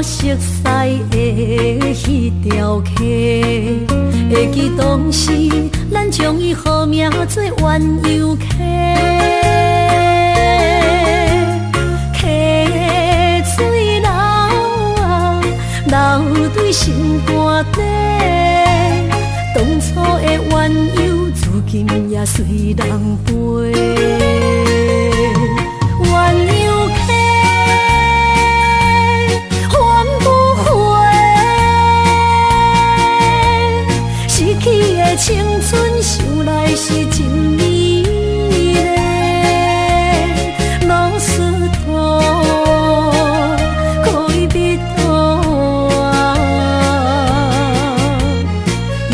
熟似的彼條溪，會記當時咱將伊號名做鴛鴦溪。溪水流啊，流對心肝底，當初的鴛鴦，如今也隨人飛。鴛鴦溪，還不回，失去的青春，想來是真美麗。老斯托戀人啊，今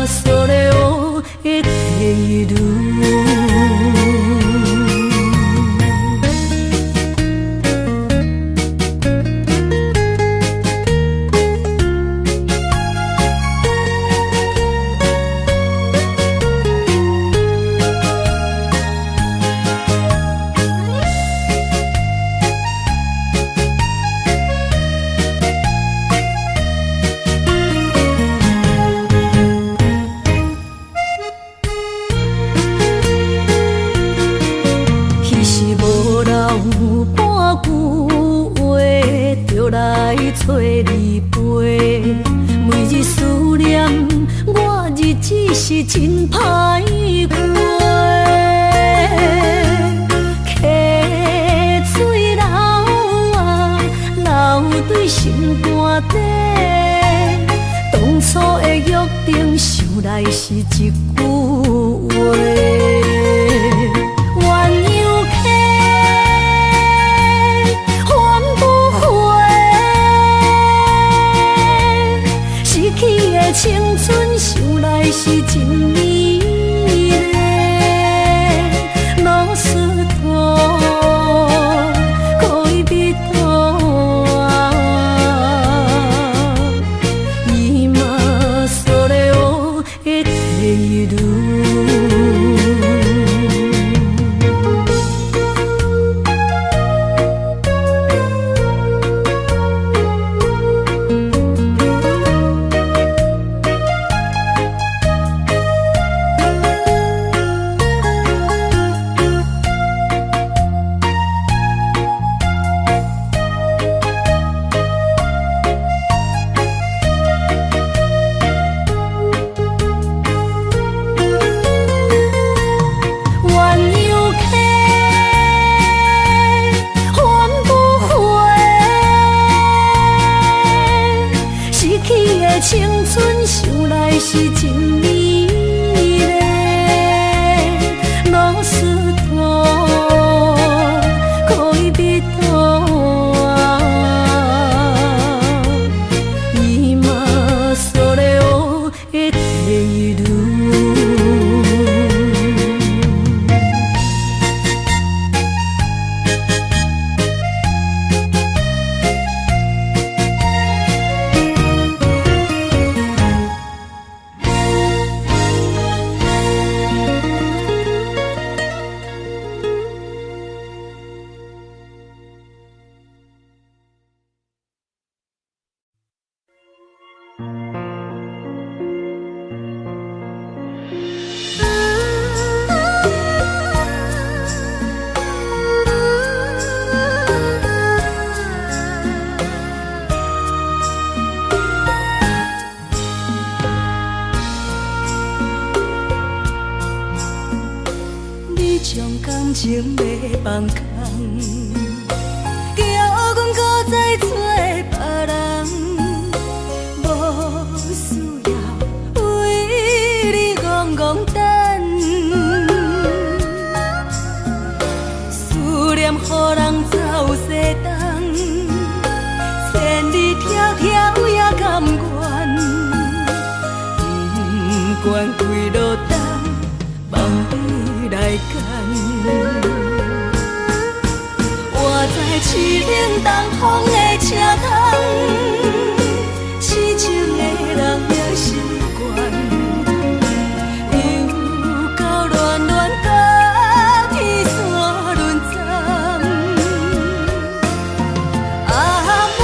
それを得ている。彼時無留半句話，就來揣你飛。每日思念，我日子是真歹過。溪水流啊，流對心肝底，當初的約定，想來是一句話。鴛鴦溪，還不回，失去的青春，想來是真美麗。老斯托戀人啊，今それを得ている。鴛鴦溪，還不回，失去的青春，想來是真美麗。老斯托戀人啊，今それを得ている。你將感情欲放空，叫阮閣再找別人，無需要為你戇戇等，思念予人走西東，千里迢迢也甘願，不管幾落冬，望你來牽。我知凄冷東風的車窗，痴情的人也心悬，又到恋恋甲天山轮斩。啊，满腹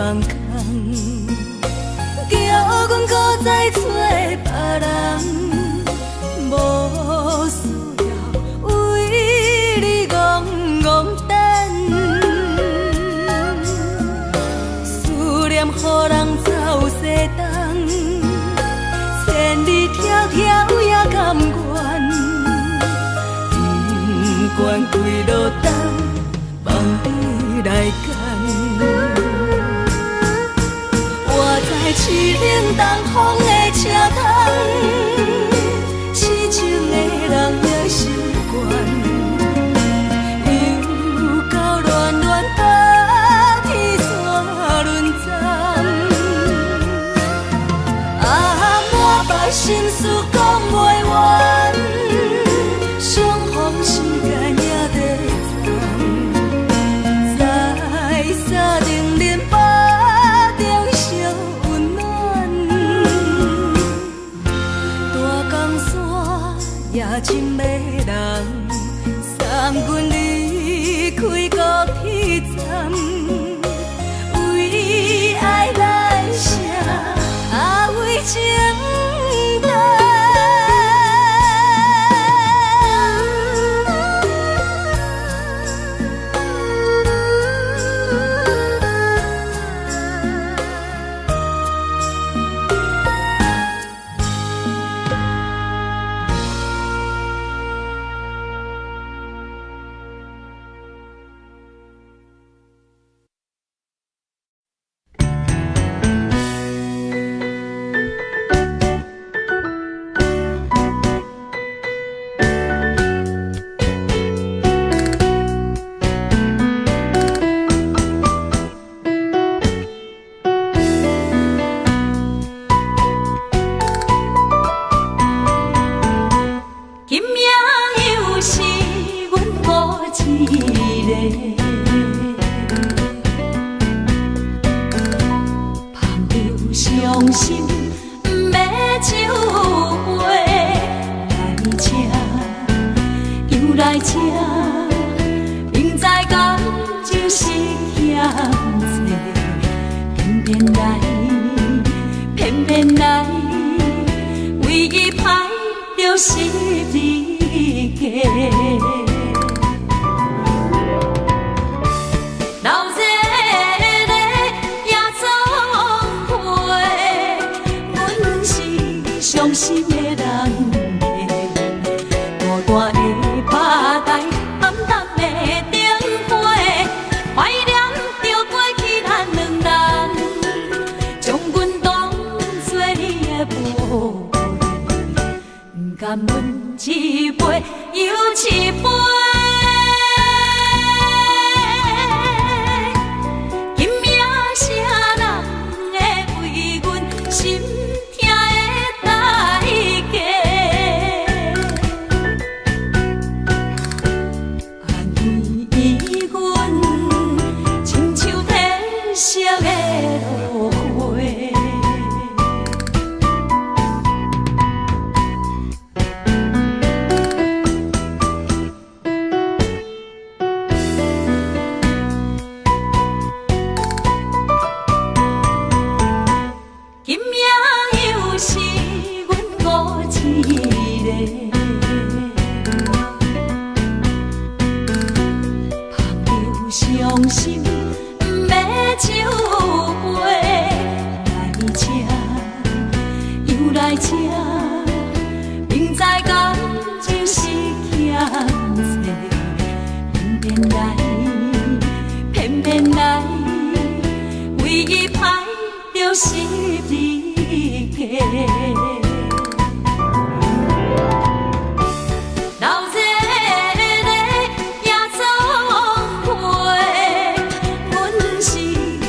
放空，叫阮搁再找别人，无需要为你戆戆等，思念予人走西东，千里迢迢也甘愿，不管几落冬，放你来拣。我在凄冷东风的车窗，痴情的人也心悬，又到恋恋北天线轮站，啊，满腹心事讲袂完，相逢时间也短暂，在三重林腹中相温暖，大江山也真迷人，送阮离开高铁站，为爱来写，啊为情等。今夜又是阮孤一个，捧着伤心欲酒杯，来这又来这，明知感情是欠债，偏偏来，偏偏来，为伊歹著十字架。闹热的夜总会，阮是伤心的人客，孤单的吧台，暗淡的灯火，怀念著过去咱两人，将阮当作你的宝贝，不甘阮一杯又一杯。今夜啥人会为阮心痛的代价？安慰阮，亲像褪色的落花。今夜又是阮孤一个，捧著伤心欲酒杯，来这又来这，明知感情是欠债，偏偏来，偏偏来，为伊歹著十字架。闹热的夜总会，阮是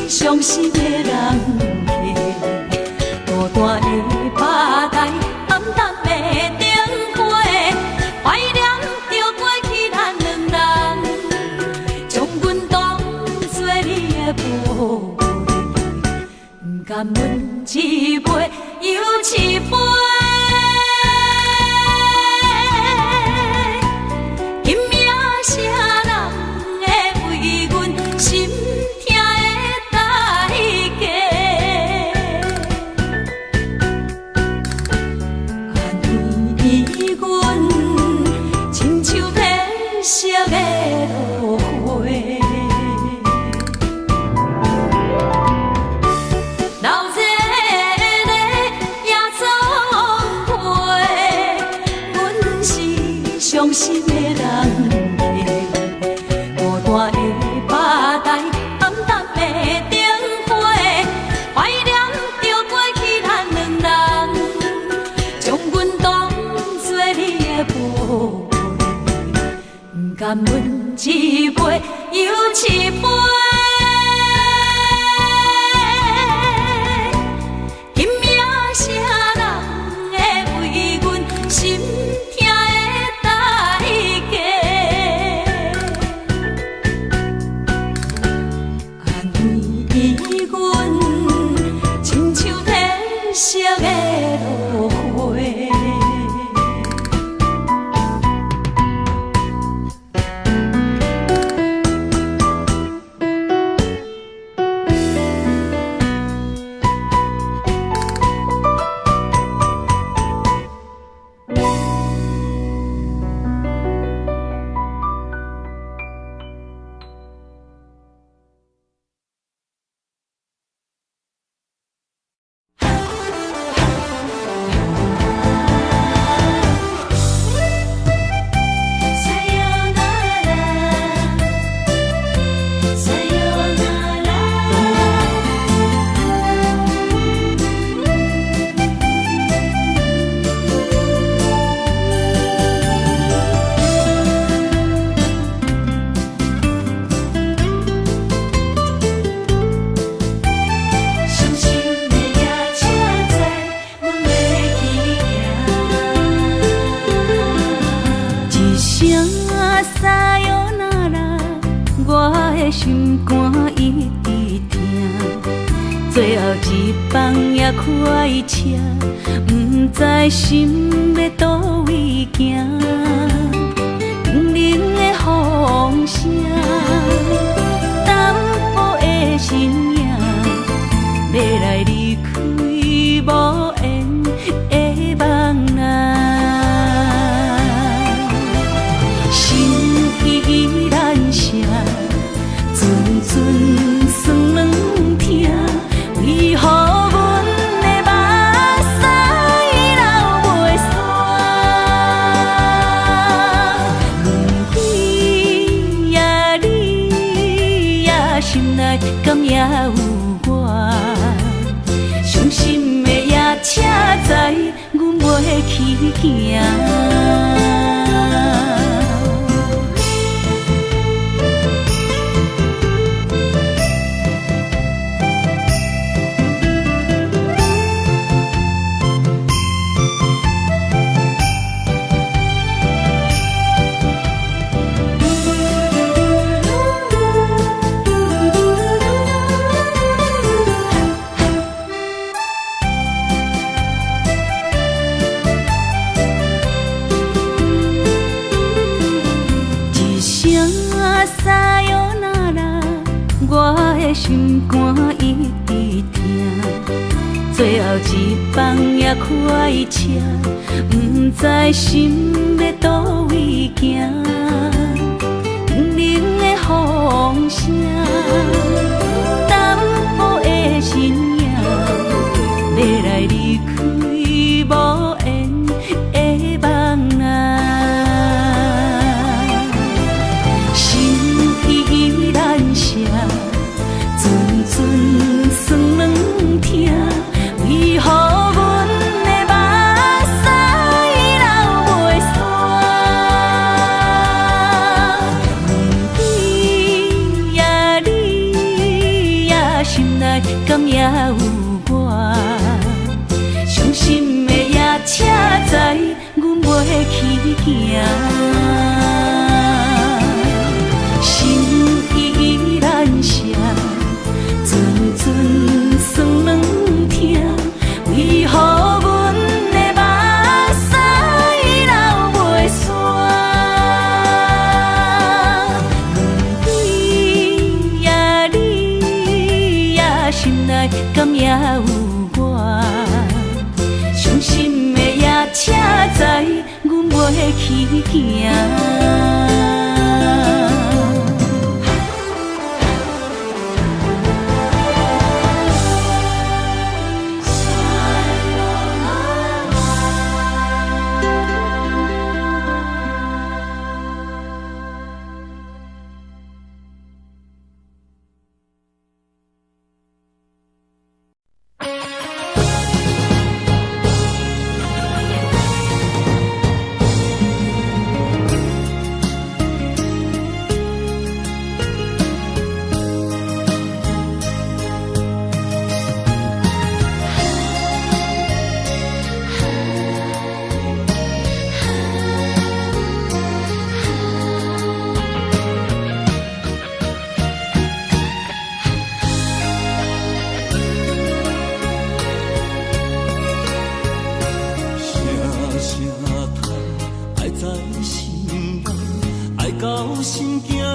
伤心的人客，孤单的吧台，暗淡的灯火，怀念著过去咱两人，将阮当作你的宝贝，不甘阮一杯又一杯。今夜啥人会为阮心痛的代价？色的落花。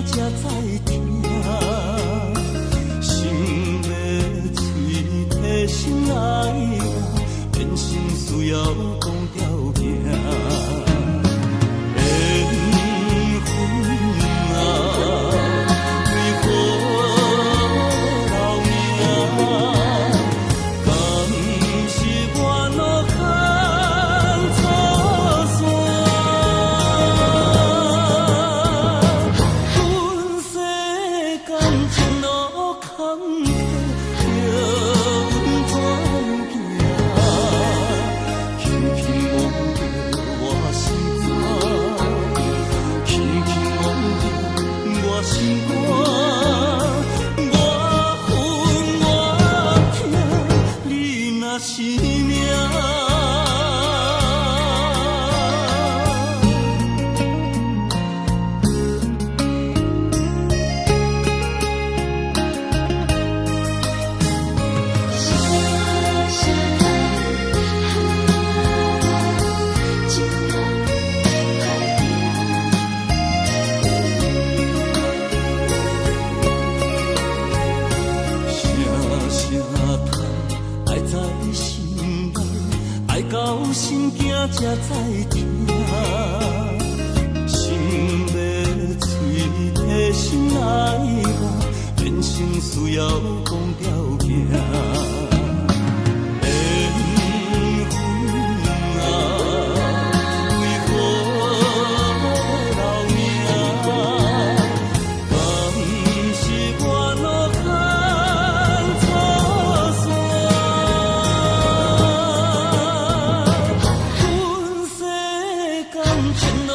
才知疼。心欲喙提心爱我，变成需要讲条件。缘分啊，为何留名？敢是我路牵错线？阮世间情路坎坷，叫阮怎行？轻轻摸著我心肝，轻轻摸著我心肝，我恨我疼，你若是命。声声叹，情人歹定。声声叹，爱在心内，爱到心惊才知疼。心欲喙提心爱我，变成需要讲条件。缘分啊，为何留名？敢是我路牵错线？阮世间情路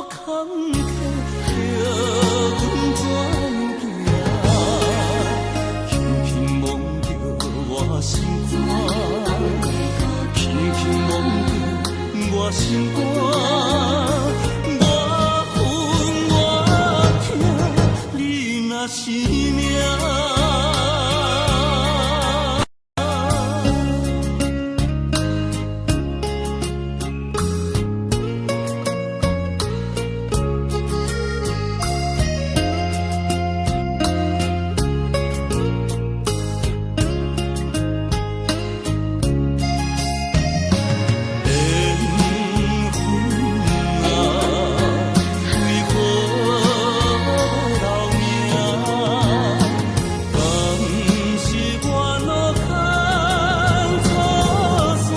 坎坷，叫阮怎行？轻轻摸著我心肝，轻轻摸著我心肝，我恨我疼，你若是命。缘分啊，为何留名？敢是我路牵错线？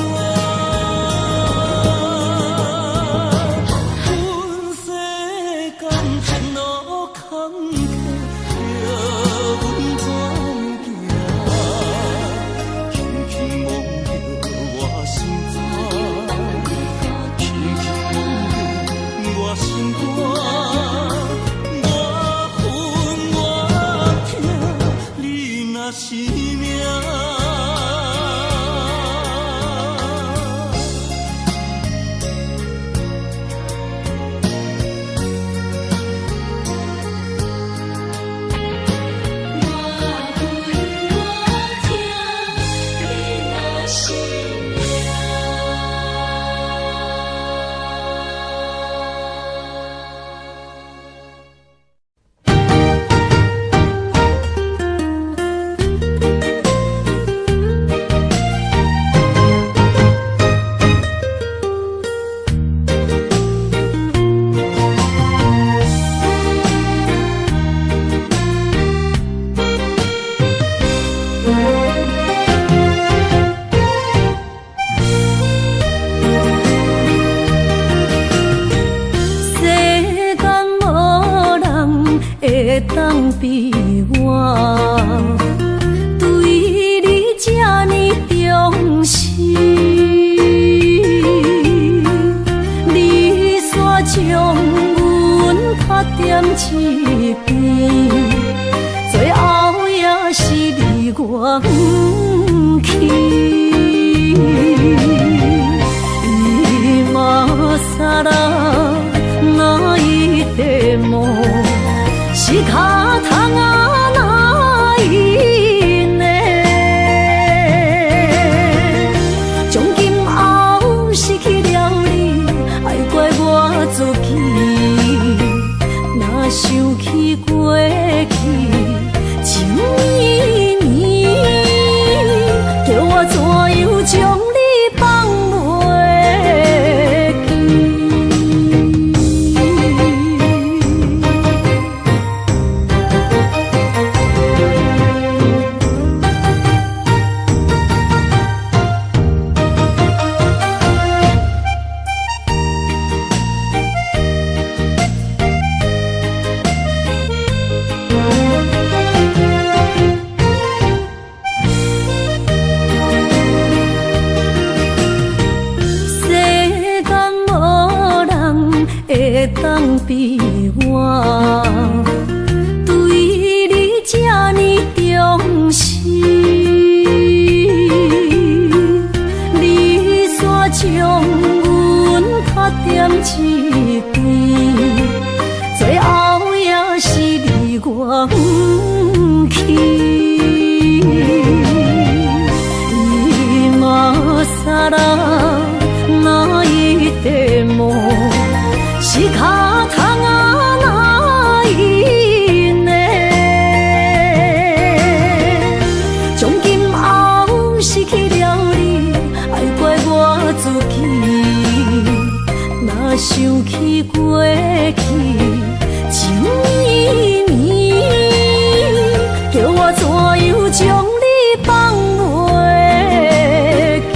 阮世间情路坎坷，叫阮怎行？轻轻摸著我心肝，轻轻摸著我心肝，我恨我疼，你若是命。我恨我疼，你若是命。世间无人会当比我，对你这呢忠实。你煞將阮拍踮一邊，最後也是離我遠去。今更泣いても仕方がないね。從今後失去了你，愛怪我自己。若想起會當比我對你這呢重視？你煞將阮拍踮一邊，最後也是離我遠去。今更泣いても仕方がないね。從今後失去了你，愛怪我自己。若想起過去情綿綿，叫我怎樣將你放袂記？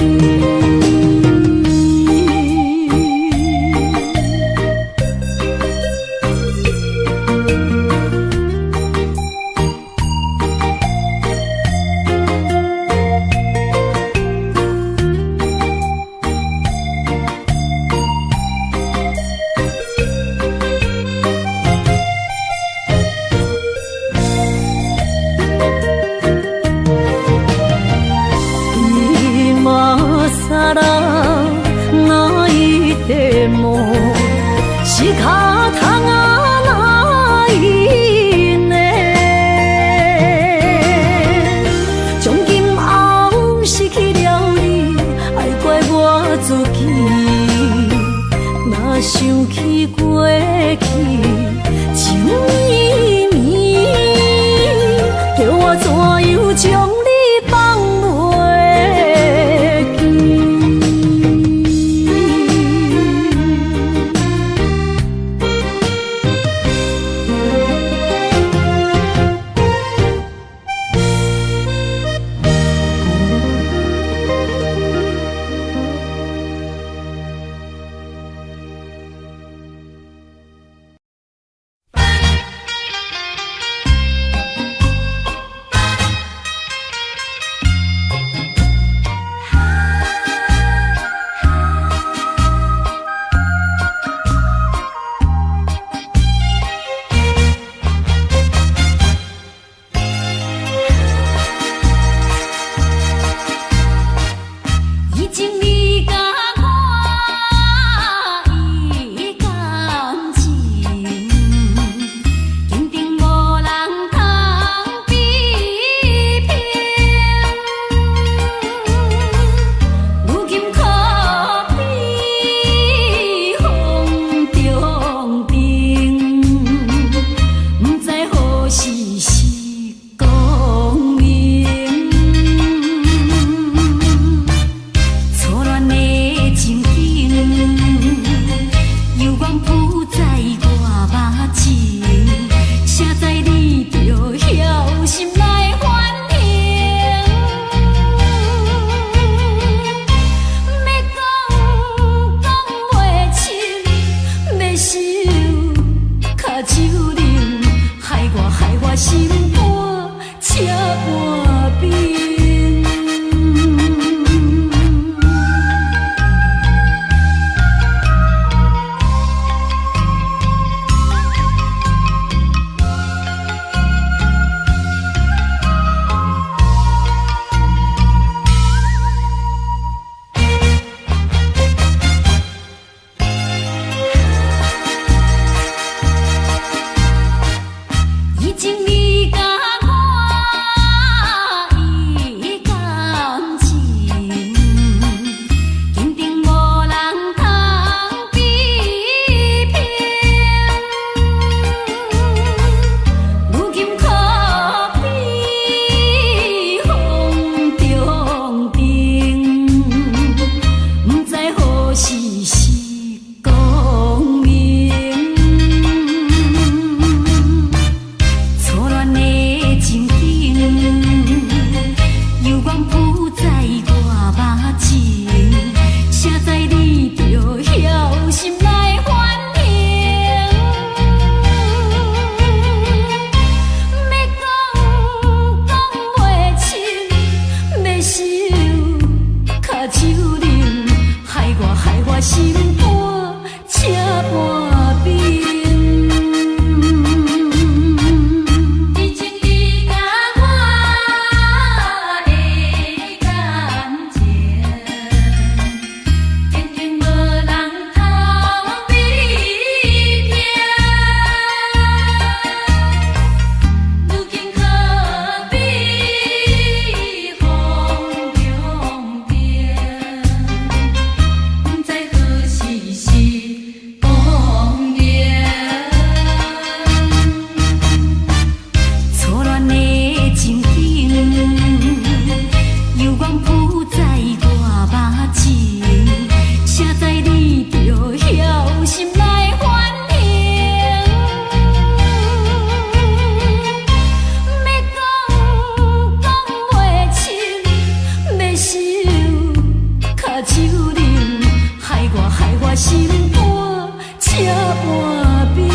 今更泣いても仕方がないね。從今後失去了你，愛怪我自己。若想起過去情綿綿，叫我怎樣將你放袂記？以前你佮我伊感情，肯定無人通比拼。如今可比風中燈，不知何時是光明。初戀的情景，猶原浮在我目前，誰知你著曉心來反省。欲講講袂清，欲收跤手冷，害我害我心肝赤半冰。以前你佮我伊感情，肯定無人通比拼。如今可比風中燈，不知何時是光明。初戀的情景，猶原浮在我目前，誰知你著曉心來反省。欲講講袂清，欲收跤手冷，害我害我心肝赤半冰。心肝这般冰。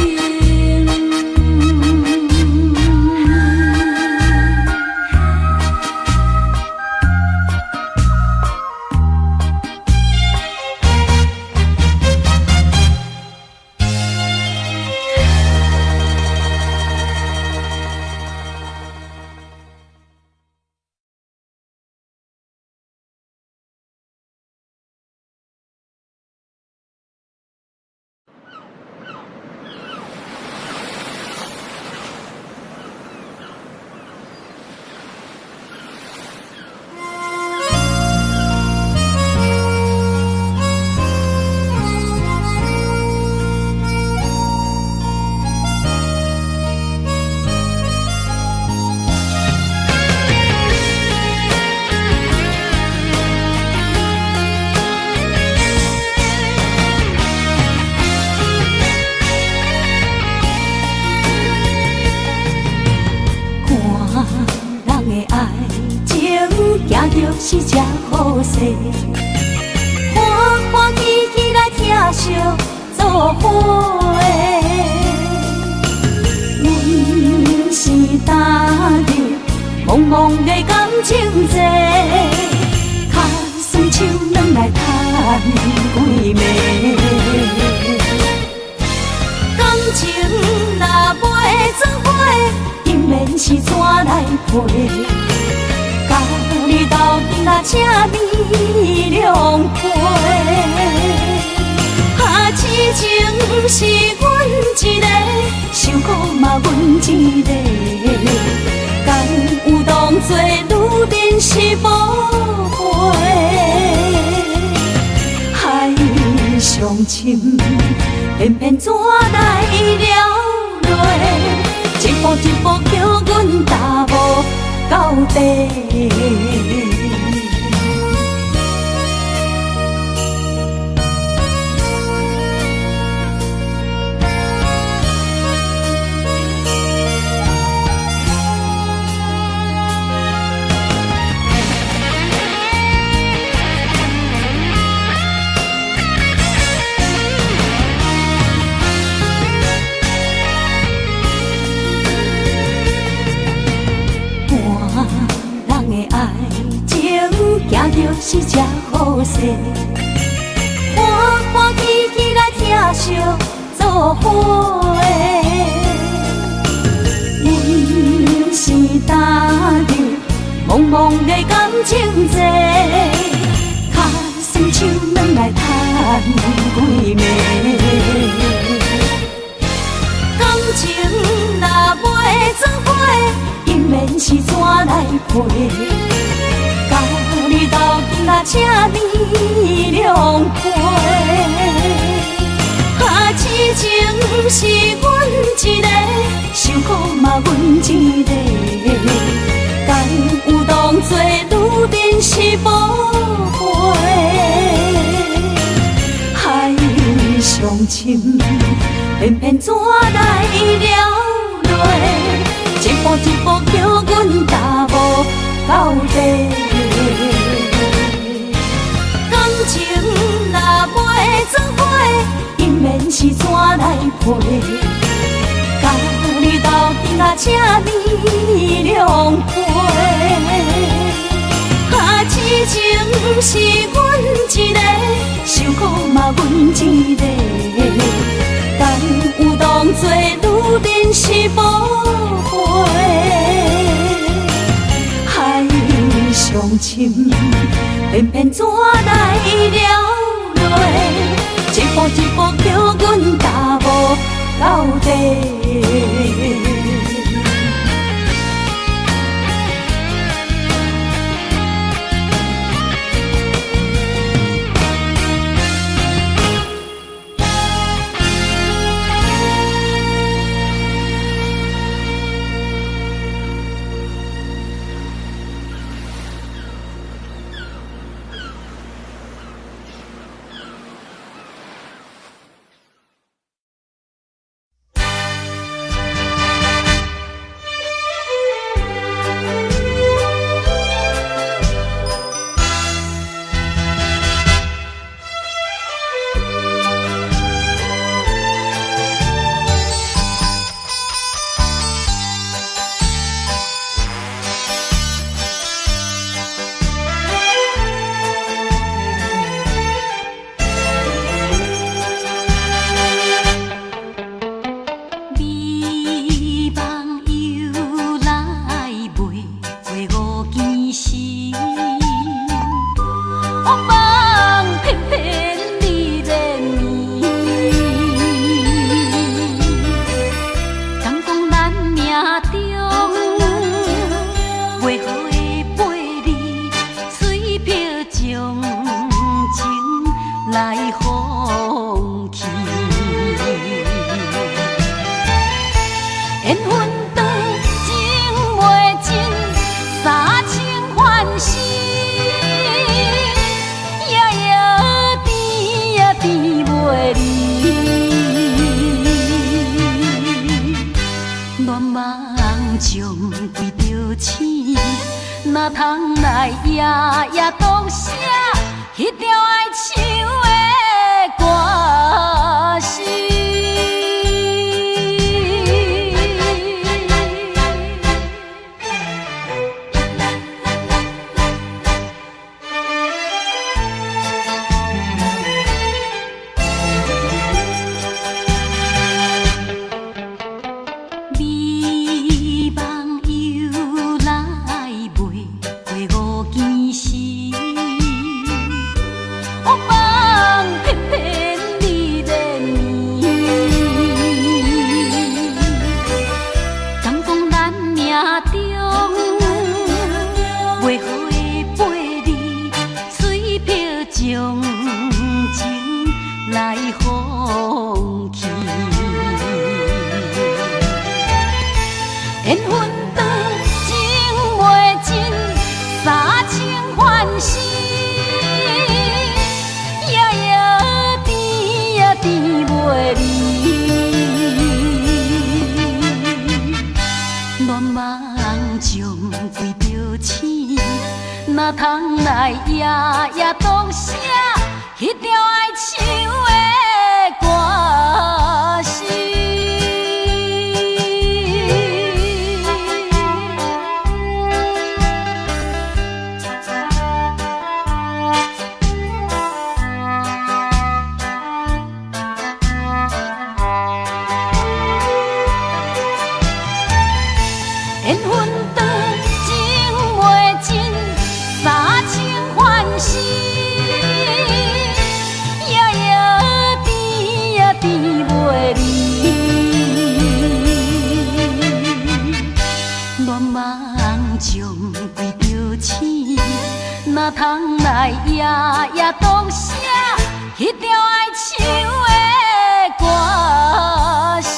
是这好势，欢欢喜喜来疼惜做伙。阮是踏入茫茫的感情债，跤酸手软来趁几暝。感情若袂做伙，姻缘是怎来配？你斗阵啊，这呢两回，啊，痴情是阮一个，受苦嘛阮一个，敢有当作女人是宝贝？海上深，偏偏怎来了落？一步一步叫阮踏无到底。是这好势，欢欢喜喜来疼惜做伙。阮是踏入茫茫的感情债，跤酸手软来趁几暝。感情若袂做伙，姻缘是怎来配？你斗阵啊，这呢两回，啊，痴情是阮一个，受苦嘛阮一个，敢有当作女人是宝贝？海上深，偏偏怎来了落？一步一步叫阮踏无到底。感情若袂做伙，姻缘是怎来配？佮你斗阵啊，这呢两回，啊，痴情是阮一个，受苦嘛阮一个，敢有当作女人是宝贝？海上深，偏偏怎来了落？一步一步叫阮踏无到底。來放棄。緣分長，情袂盡，三生還世，夜夜甜呀甜袂離。戀夢中為著醒，哪通來夜夜獨寫彼條愛唱的歌詞。美夢由來袂過五更時，惡夢偏偏你連綿。敢講咱命中袂好的八字，水漂將情來放棄。緣分長，情袂盡，三生還世，夜夜甜呀甜袂離。戀夢中為著醒，哪通來夜夜獨寫彼條愛唱的歌詞。緣分長，情袂盡，三生還世，夜夜甜呀甜袂離。戀夢中為著醒，哪通來夜夜獨寫彼條愛唱的歌詞。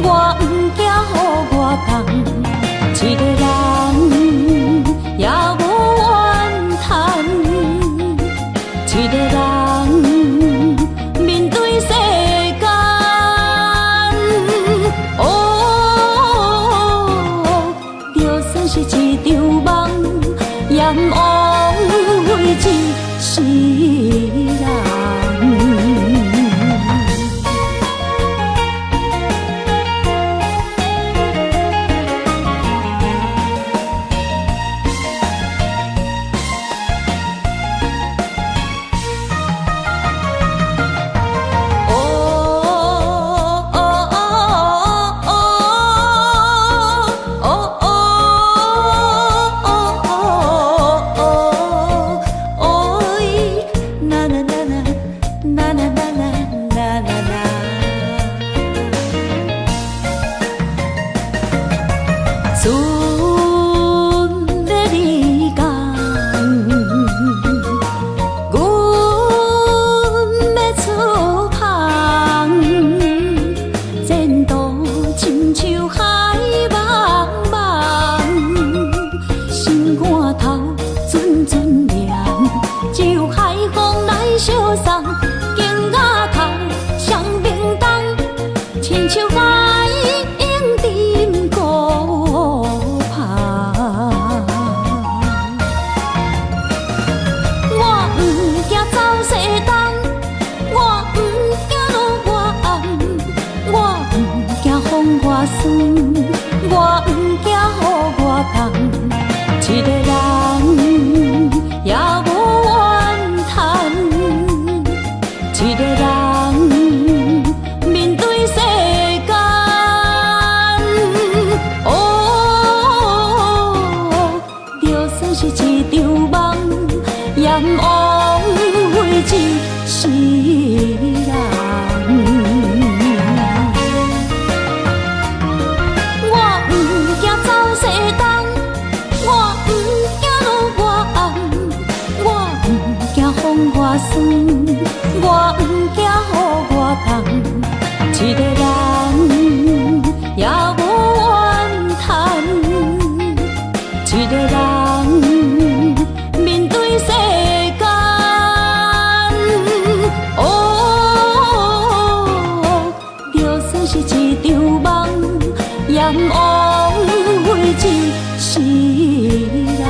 枉费一世人。一个人也無怨嘆，一個人面對世間。哦，就算是一場夢，也毋枉費這世人。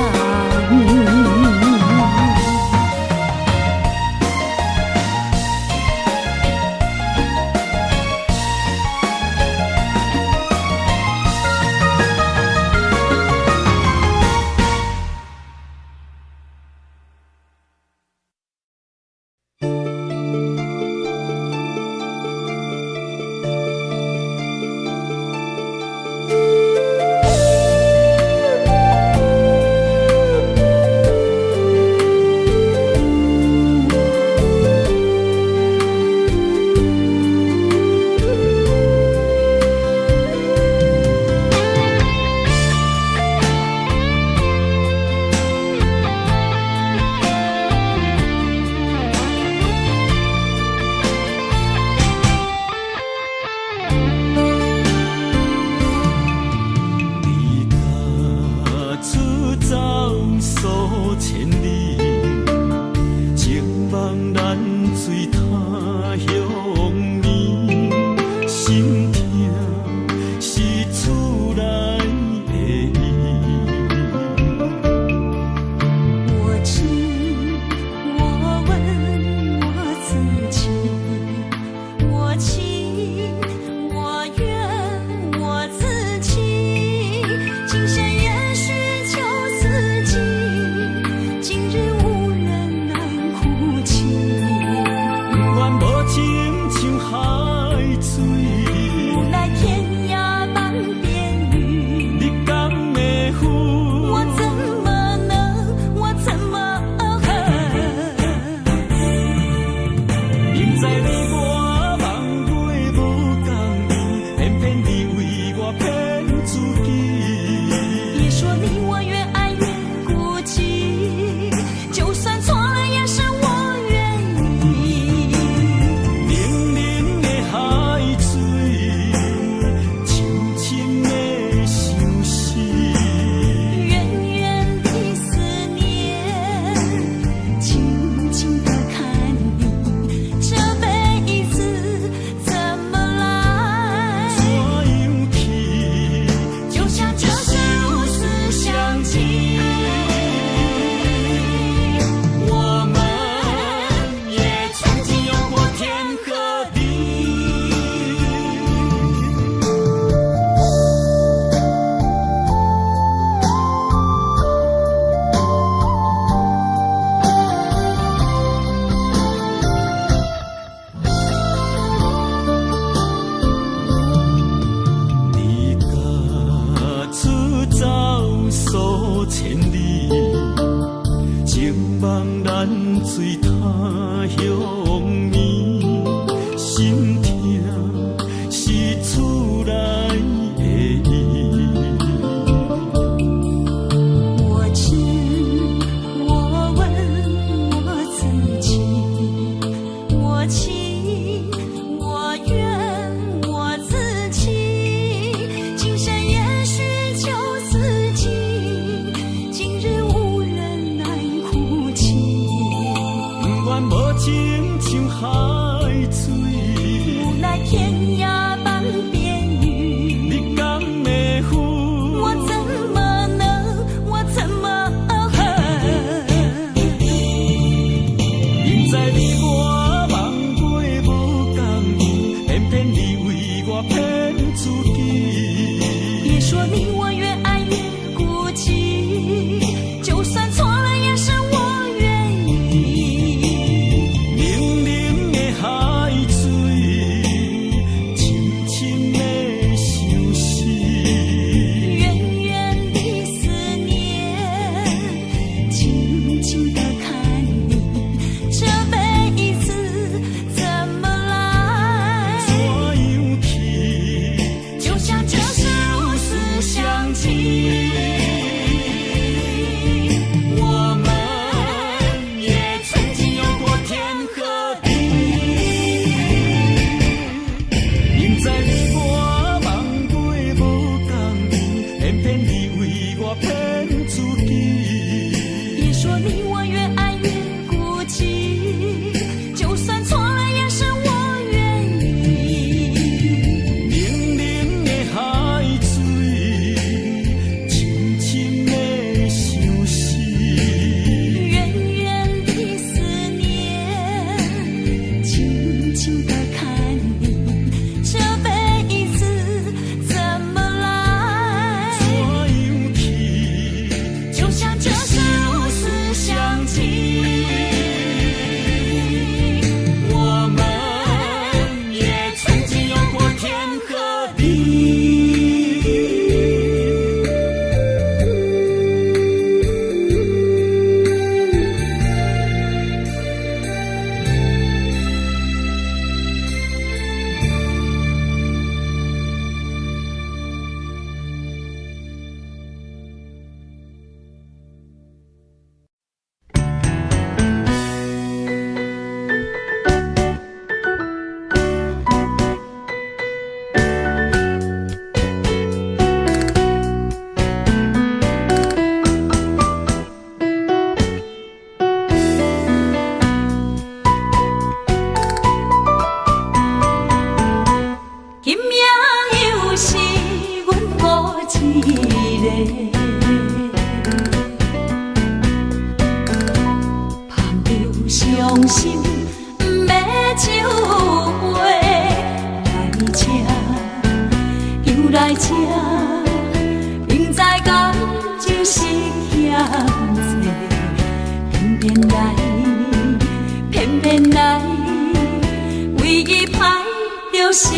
十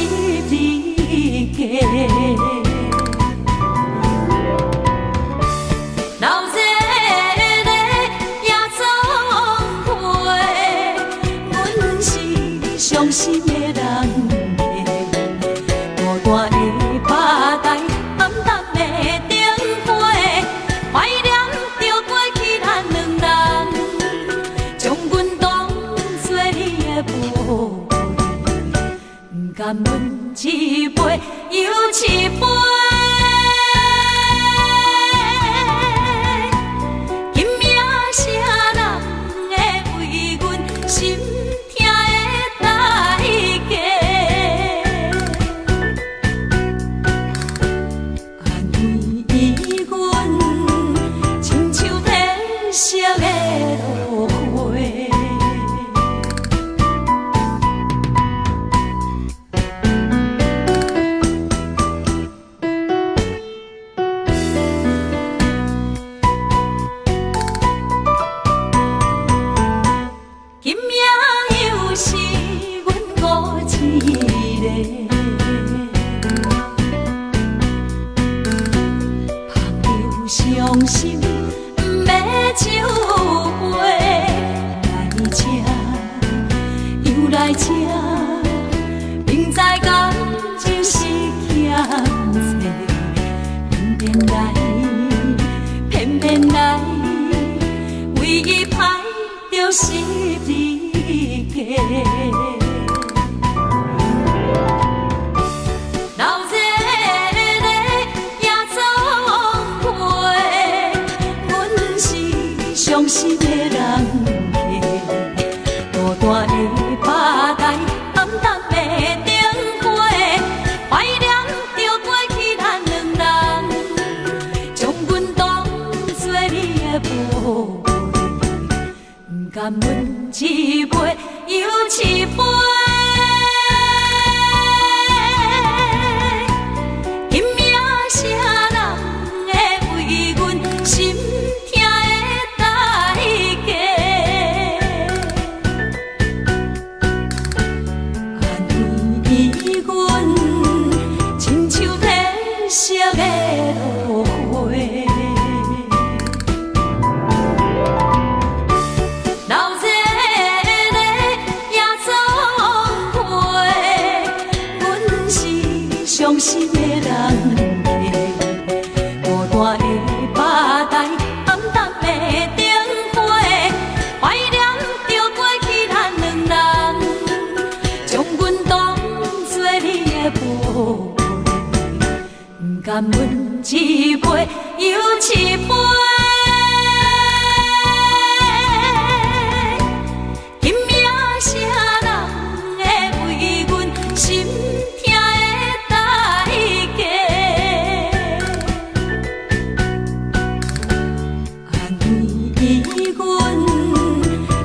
字架。留这个夜总会，阮是伤心的人客，孤单的吧台，暗淡的灯火，怀念著过去咱两人，將阮當作你的寶貝，毋甘阮一杯又一杯。今夜啥人會為阮心疼的代價？安慰阮，親像褪色的落花。今夜又是阮孤一个，捧著傷心的酒杯，來這又來這，明知感情是欠債，偏偏來，偏偏來，為伊歹著十字架。留這個夜總會，阮是傷心的人客，孤單的吧台，暗淡的燈火，懷念著過去咱兩人，將阮當作你的寶貝，毋甘阮一杯又一杯。今夜啥人會為阮心疼的代價？安慰阮，親像褪色的落花。留這個夜總會，阮是傷心的人客，孤單的吧台，暗淡的燈火，懷念著過去咱兩人，將阮當作你的寶貝，毋甘阮一杯又一杯。今夜啥人會為阮心疼的代價？安慰阮，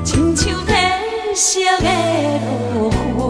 親像褪色的落花。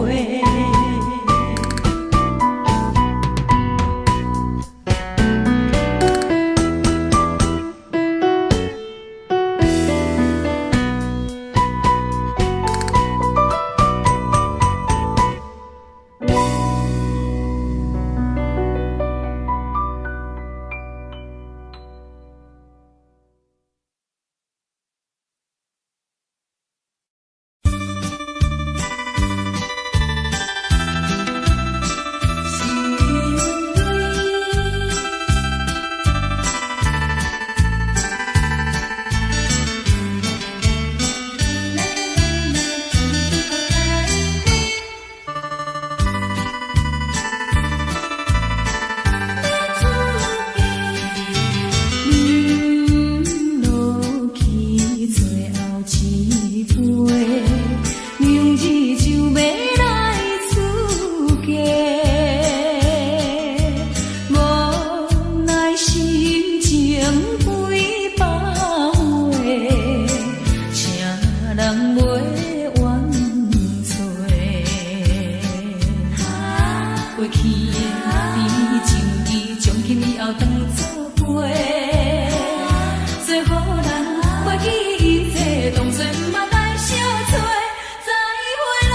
再會咯。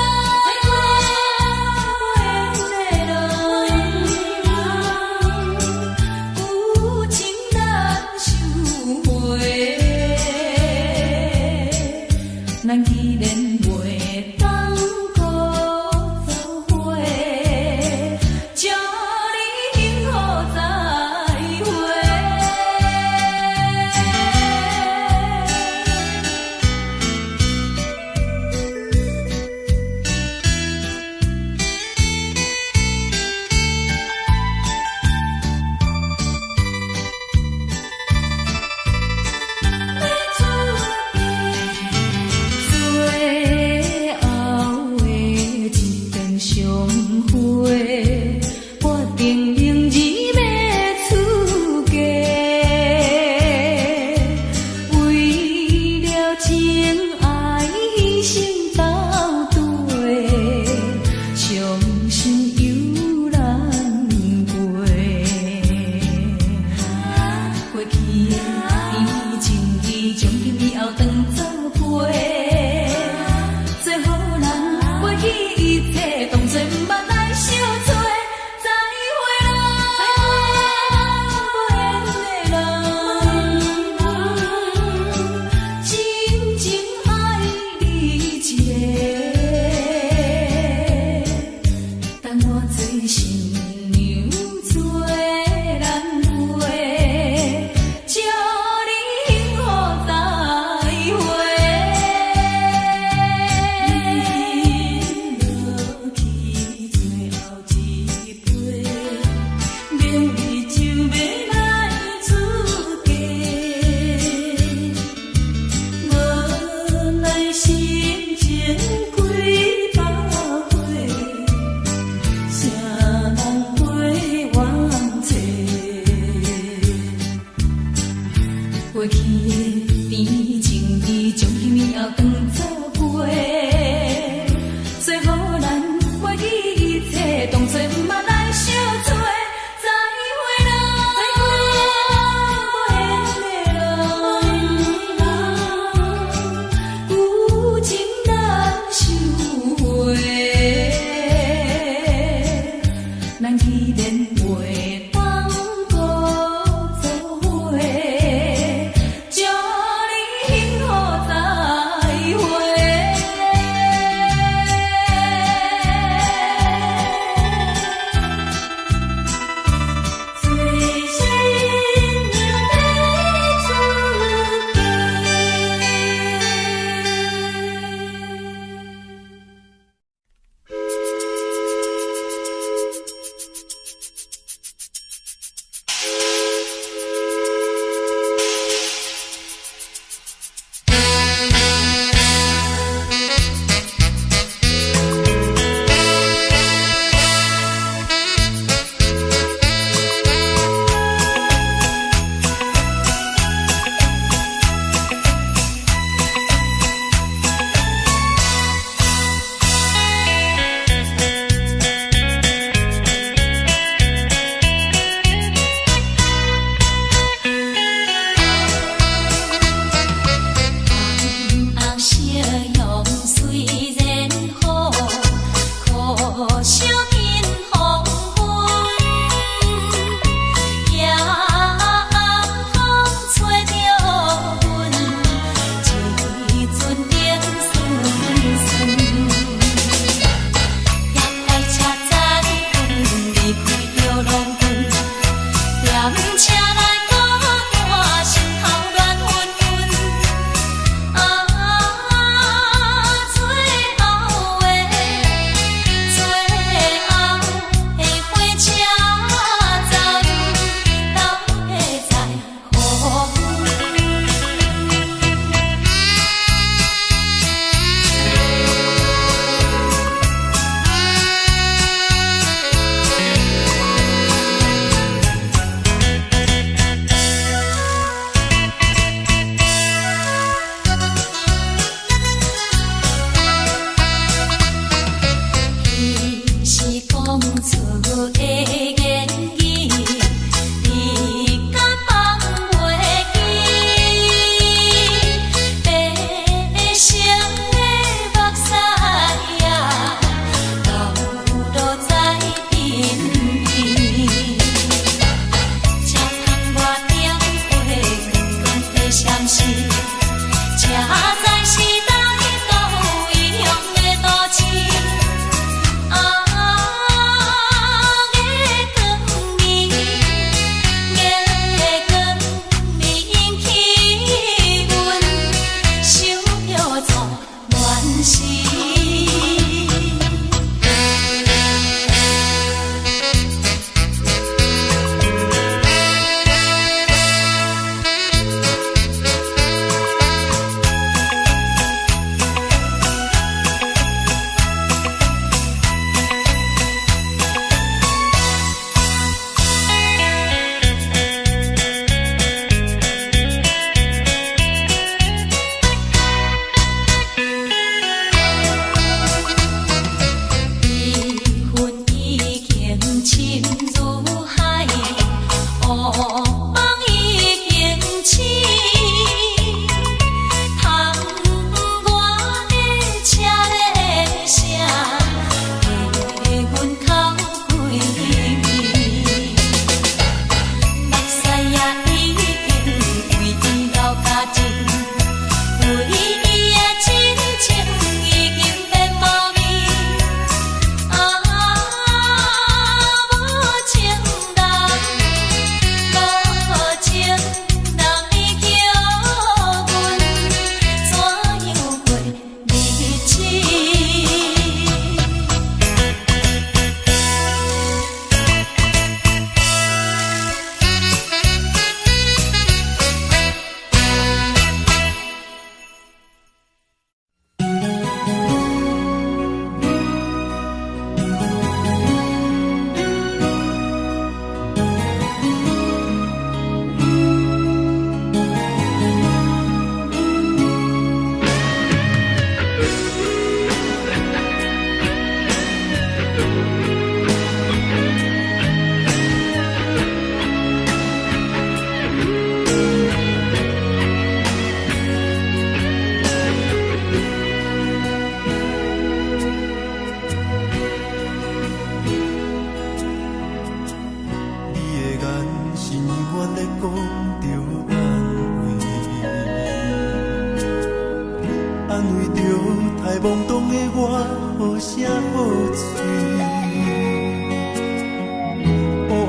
會，決定明日欲出嫁。為了情愛犧牲斗底，傷心猶難過。過去的甜情義，從今以後當做陪。做予人過去一切，當作毋捌來相揣。再會啦。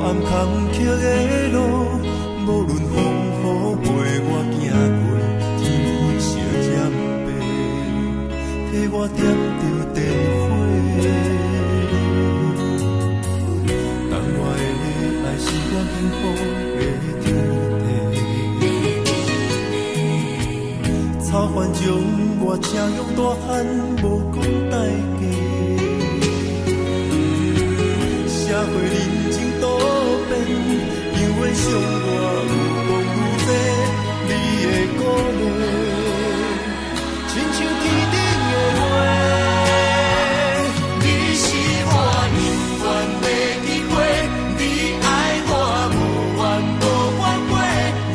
暗坎坷的路，無論風雨陪我行過，天昏小針白，替我點著電火。當我的愛是我幸福的天地，草原將我請養大漢，無講代價。社會人情多變，猶會傷我愈講愈濟，你的鼓勵，親像天頂的月。你是我永遠的機會，你愛我無怨無反悔，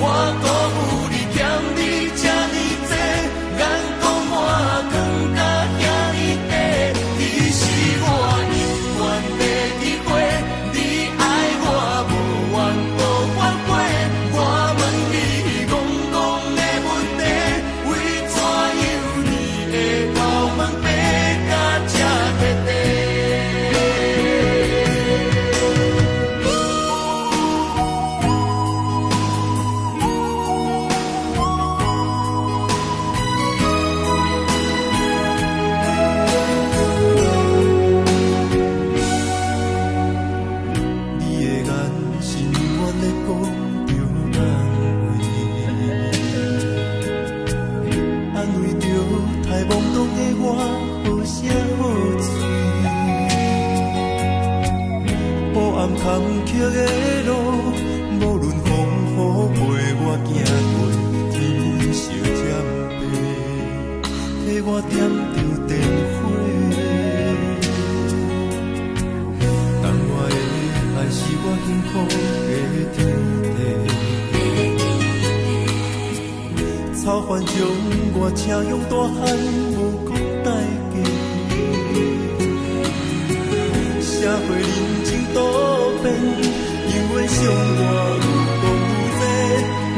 我辜負你欠你這呢濟，眼光我藏甲遐呢短。你是我永遠的機會，你愛我無怨無反悔，我問你戇戇的問題，為怎樣你會頭毛白甲這徹底？你的眼神永遠咧講著安慰，安慰著太懵懂的我，好聲好喙。黑暗坎坷的路，無論風雨陪我行過，天昏小針白，替我點著電火。當我的愛是我幸福的天地，草原將我請養大漢，無講代價。社會人情多變，猶會傷我愈講愈濟，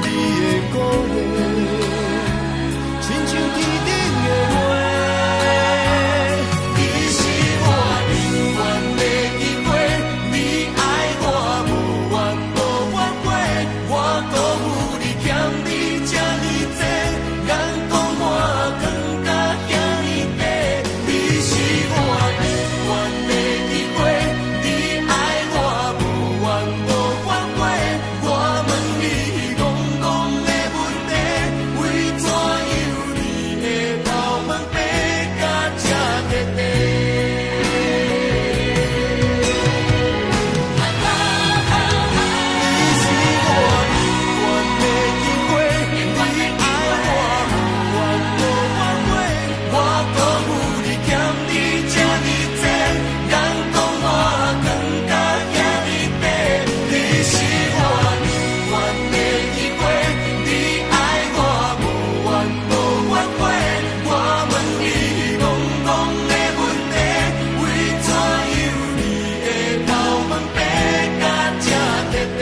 你的鼓勵，親像天頂的月。你是我永遠的機會，你愛我無怨無反悔，我辜負你欠你這呢濟，眼光我藏甲遐呢短。你是我永遠的機會，你愛我無怨無反悔，我問你戇戇的問題，為怎樣你會頭毛白甲這徹底？你是我永遠的機會，你愛我無怨無反悔，我辜負你欠你這呢濟，眼光我藏甲遐呢短。你是我永遠的機會，你愛我無怨無反悔，我問你戇戇的問題，為怎樣你會頭毛白甲這徹底？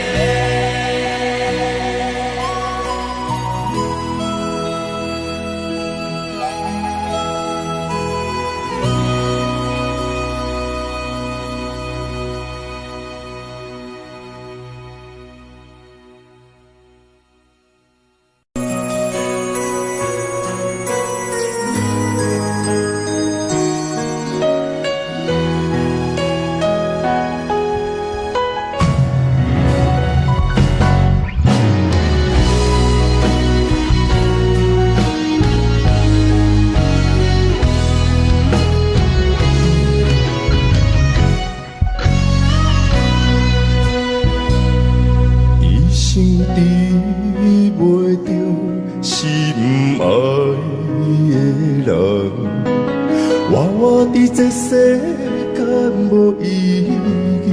一生得袂著心愛的人，我活佇這世間無意義。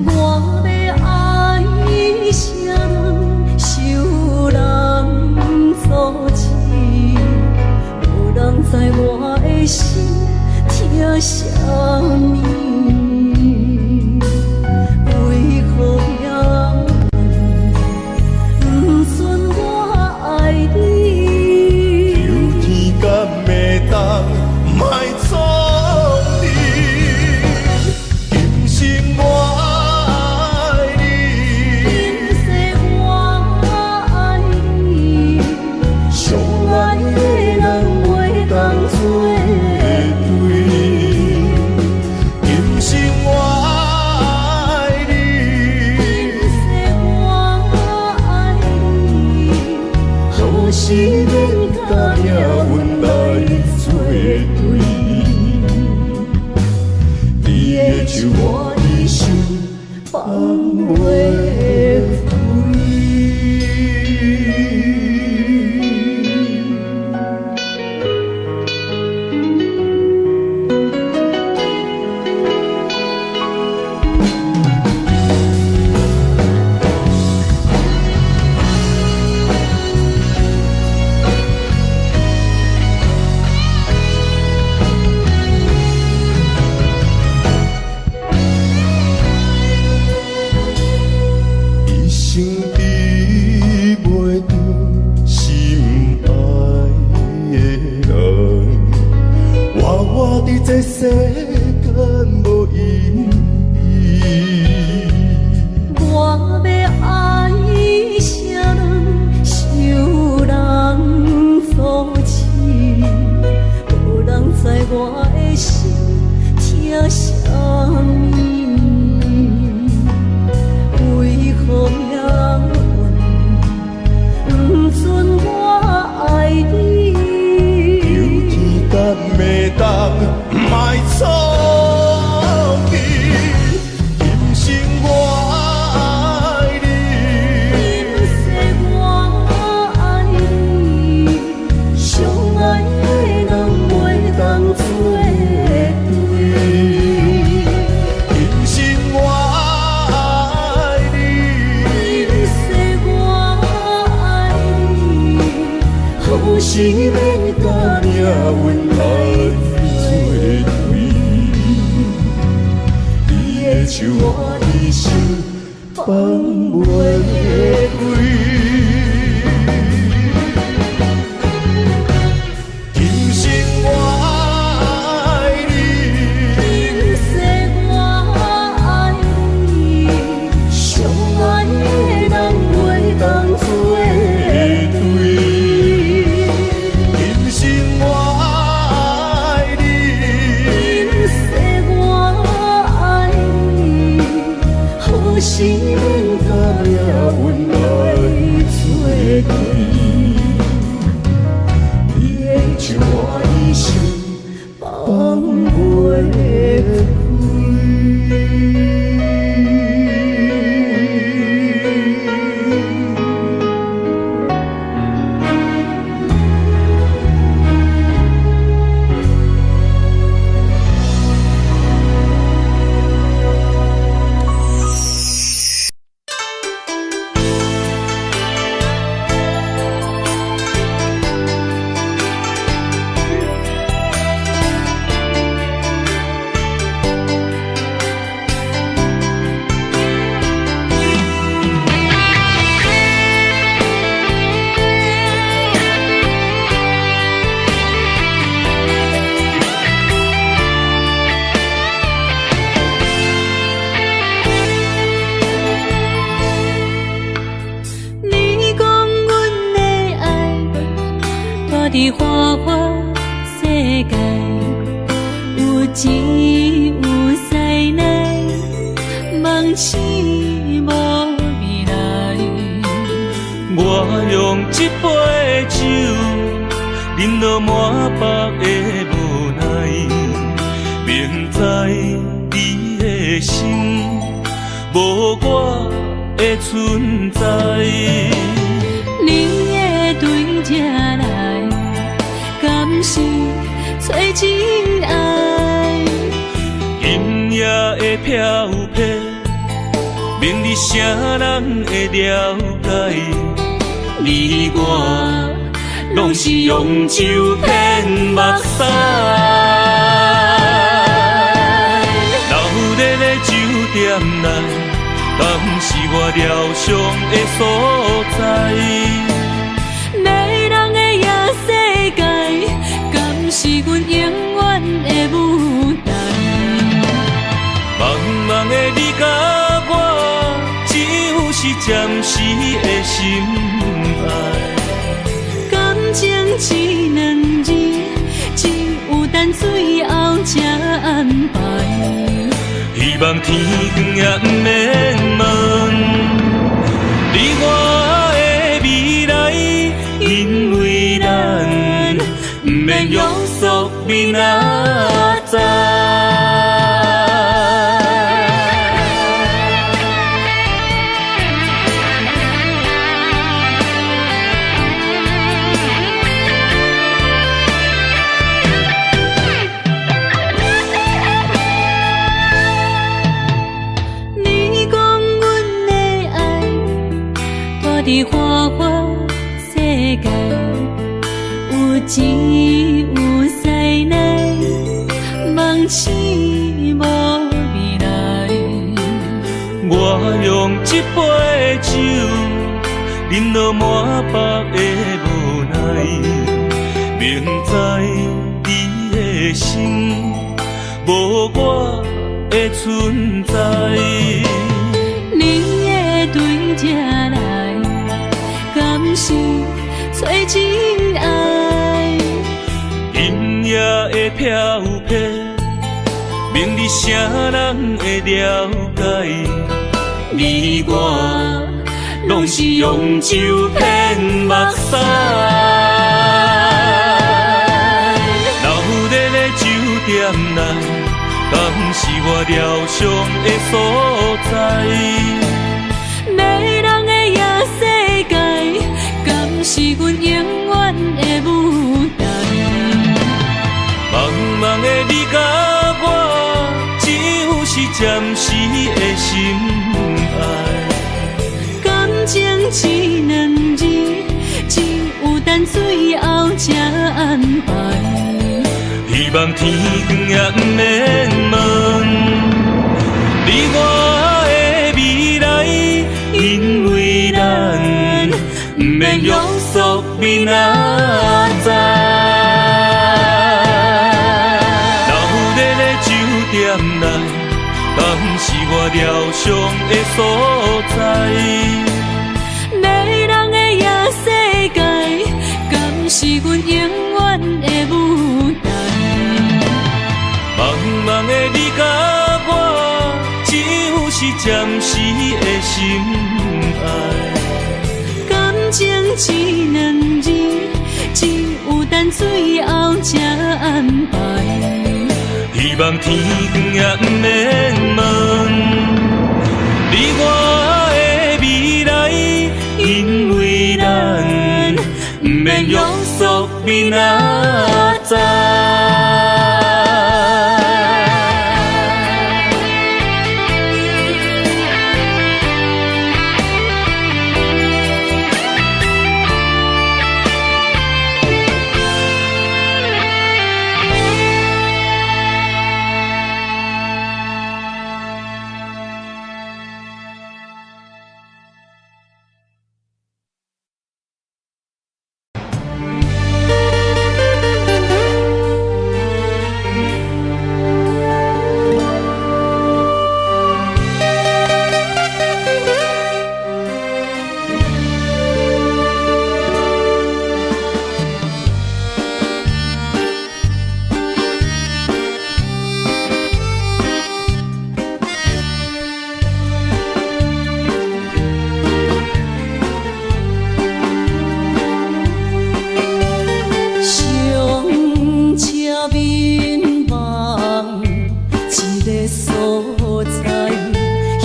我欲愛啥人，受人阻止，無人知我的心疼啥物。為何命運不准我愛你？求天敢會當莫創治。手我一生放袂开。一生得袂著心爱的人，活活佇這世間無意義。我欲愛啥人，受人阻止，無人知我的心疼啥物。為何命運不准我愛你？求天敢會當莫創治，今生我愛你，今世我愛你，相愛的人袂當做對。今生我愛你，今世我愛你，何時免共命運來做對？你的手我一生放袂開。今生我愛你，今世我愛你，相愛的人袂當做對。今生我愛你，今世我愛你，何時免共命運來做對？你的手我一生放袂開。你講阮的愛，蹛佇花花世界，有錢有師奶，夢醒無未來。我用這杯酒，飲到滿腹的無奈，明知你的心無我的存在。你會對這來，敢是找真愛？今夜的飄泊，明日啥人會了解？你我攏是用酒騙目屎。闹熱的酒店內，敢是我療傷的所在？迷人的夜世界，敢是阮永遠的舞台？茫茫的你佮我，只有是暫時的心愛。感情這兩字，只有等最後才安排。希望天光也毋免問你我的未來，因為咱毋免約束明仔載。用這杯酒，飲到滿腹的無奈，明知你的心無我的存在。你會對這來，敢是找真愛？今夜的飄泊，明日誰人會了解？你我攏是用酒騙目屎。闹熱的酒店內，敢是我療傷的所在？迷人的夜世界，敢是阮永遠的舞台？茫茫的你佮我，只有是暫時的心愛。感情這兩字，只有等最後才安排。希望天光也毋免問你我的未來，因為咱毋免約束明仔載。鬧熱的酒店內，敢是我療傷的所在？迷人的夜世界，敢是阮永遠的舞台？茫茫的你佮我，只有是暫時的心愛。感情這兩字，只有等最後才安排。希望天光也毋免問你我的未來，因為咱毋免約束明仔載。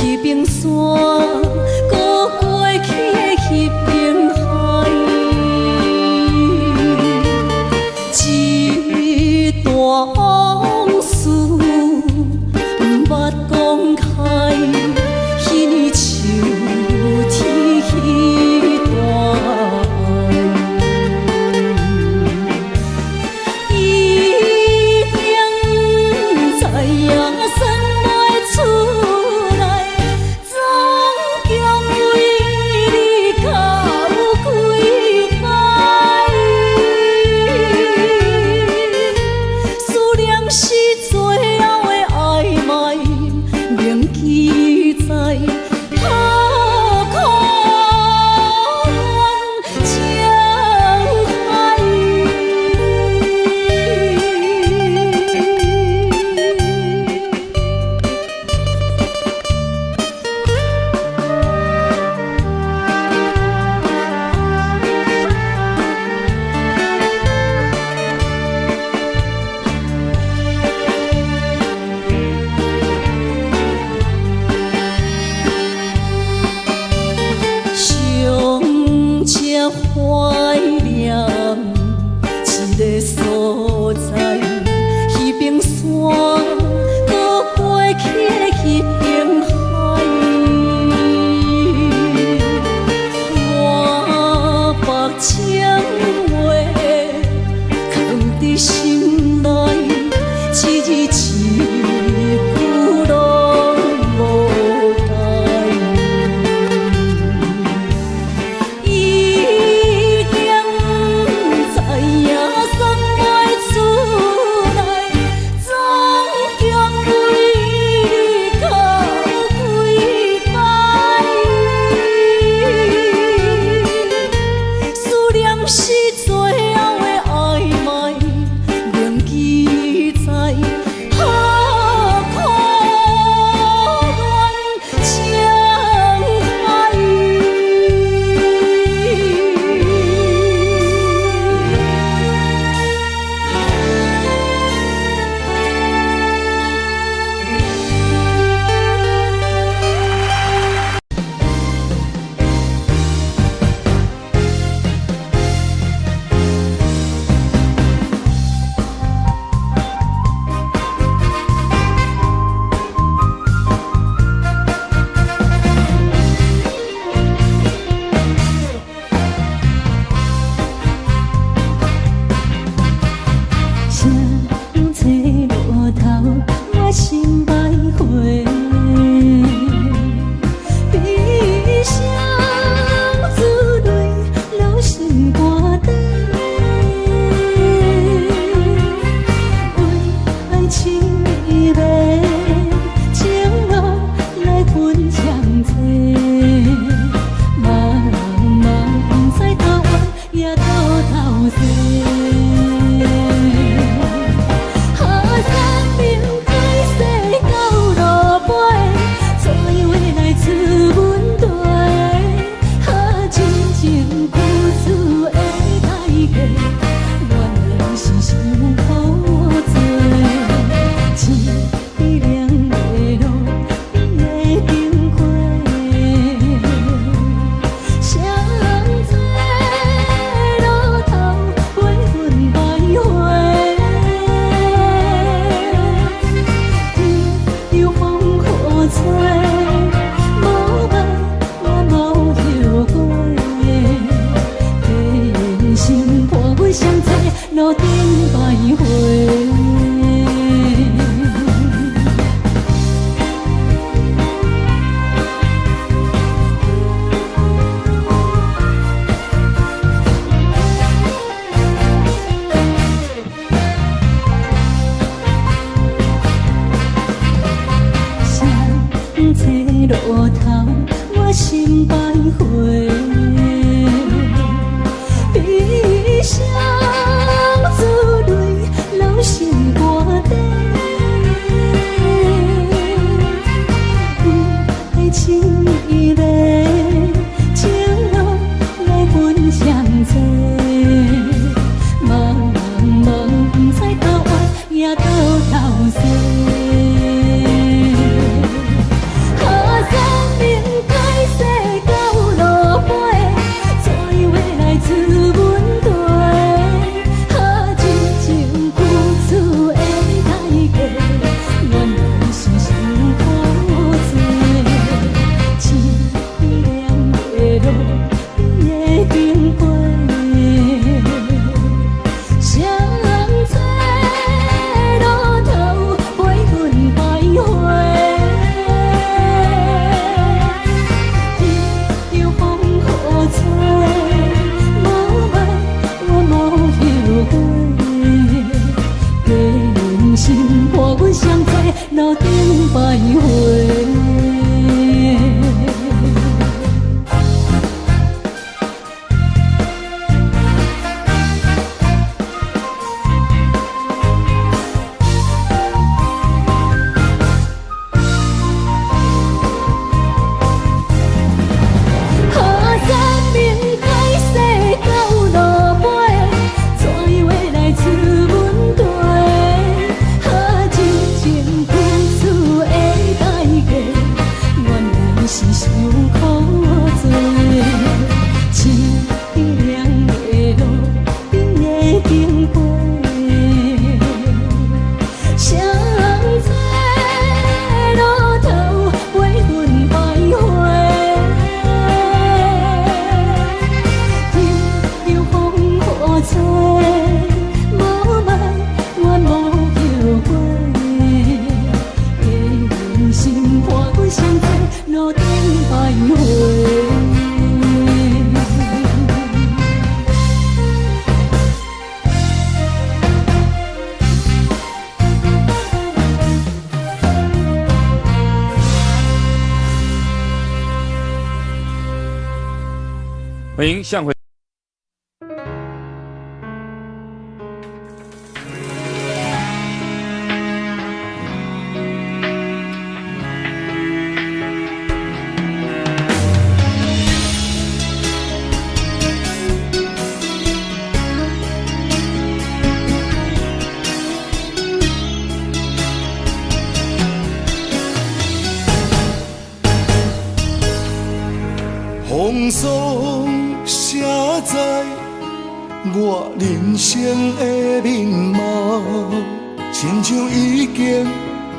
一定知影算袂出。路頭，我心徘徊。悲傷珠淚流心肝底，為愛情伊的情路來分相濟，茫茫不知頭歪也倒頭西。啊，三明海誓到落尾，怎樣會來出問題？啊，真情付出的代價，原來是傷苦濟。淒涼的路邊的經過，誰人在路頭陪阮徘徊？任由風雨吹，無愛我無後悔。假忍心伴阮相做路頂徘徊。啊，三明海誓到落尾，怎樣會來出問題？啊，真情付出的代價，原來是傷苦濟。淒涼的路邊的經過，誰人在路頭陪阮徘徊？任由風雨吹，無愛我無後悔。假忍心伴阮相做路頂徘徊。歡迎向回。風霜寫在我人生的面貌，親像已經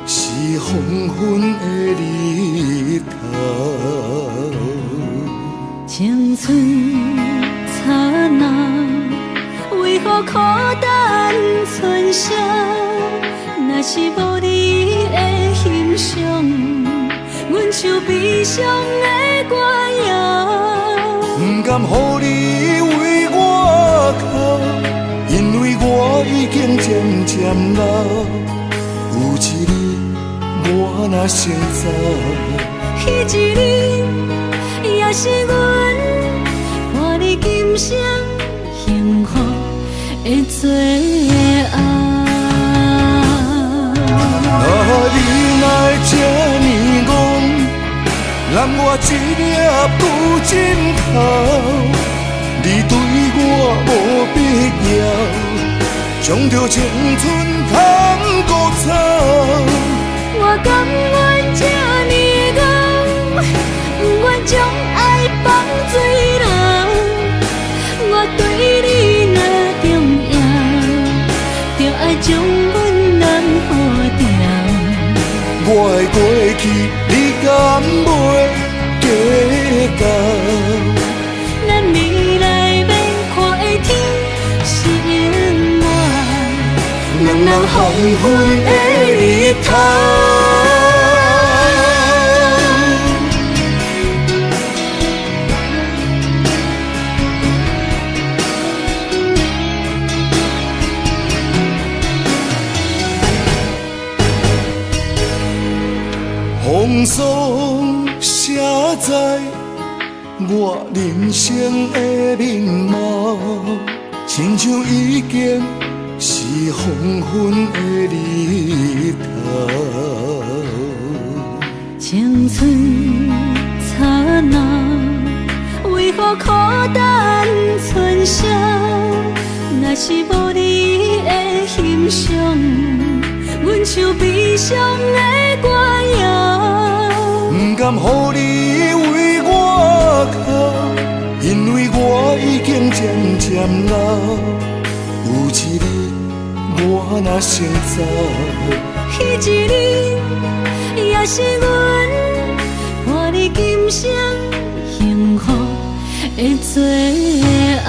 是黃昏的日頭。青春燦爛，為何苦等春宵？若是無你的欣賞，阮像悲傷的歌謠。不甘予你為我哭，因為我已經漸漸老。有一日我若先走，彼一日也是阮伴你今生幸福的最後。啊，你哪會這呢戇，揽我一粒舊枕頭，你對我無必要，將著青春牵孤走。我甘願這呢戇，不願將愛放水流。我對你若重要，就愛將阮攬好牢。我的過去，你敢袂計較？咱未來欲看的天是永遠兩人黃昏的日頭。風霜寫在我人生的面貌，親像已經是黃昏的日頭。青春燦爛，為何苦等春宵？若是無你的欣賞，阮像悲傷的歌謠。不甘予你為我哭，因為我已經漸漸老。有一日我若先走，彼一日也是阮伴你今生幸福的最後。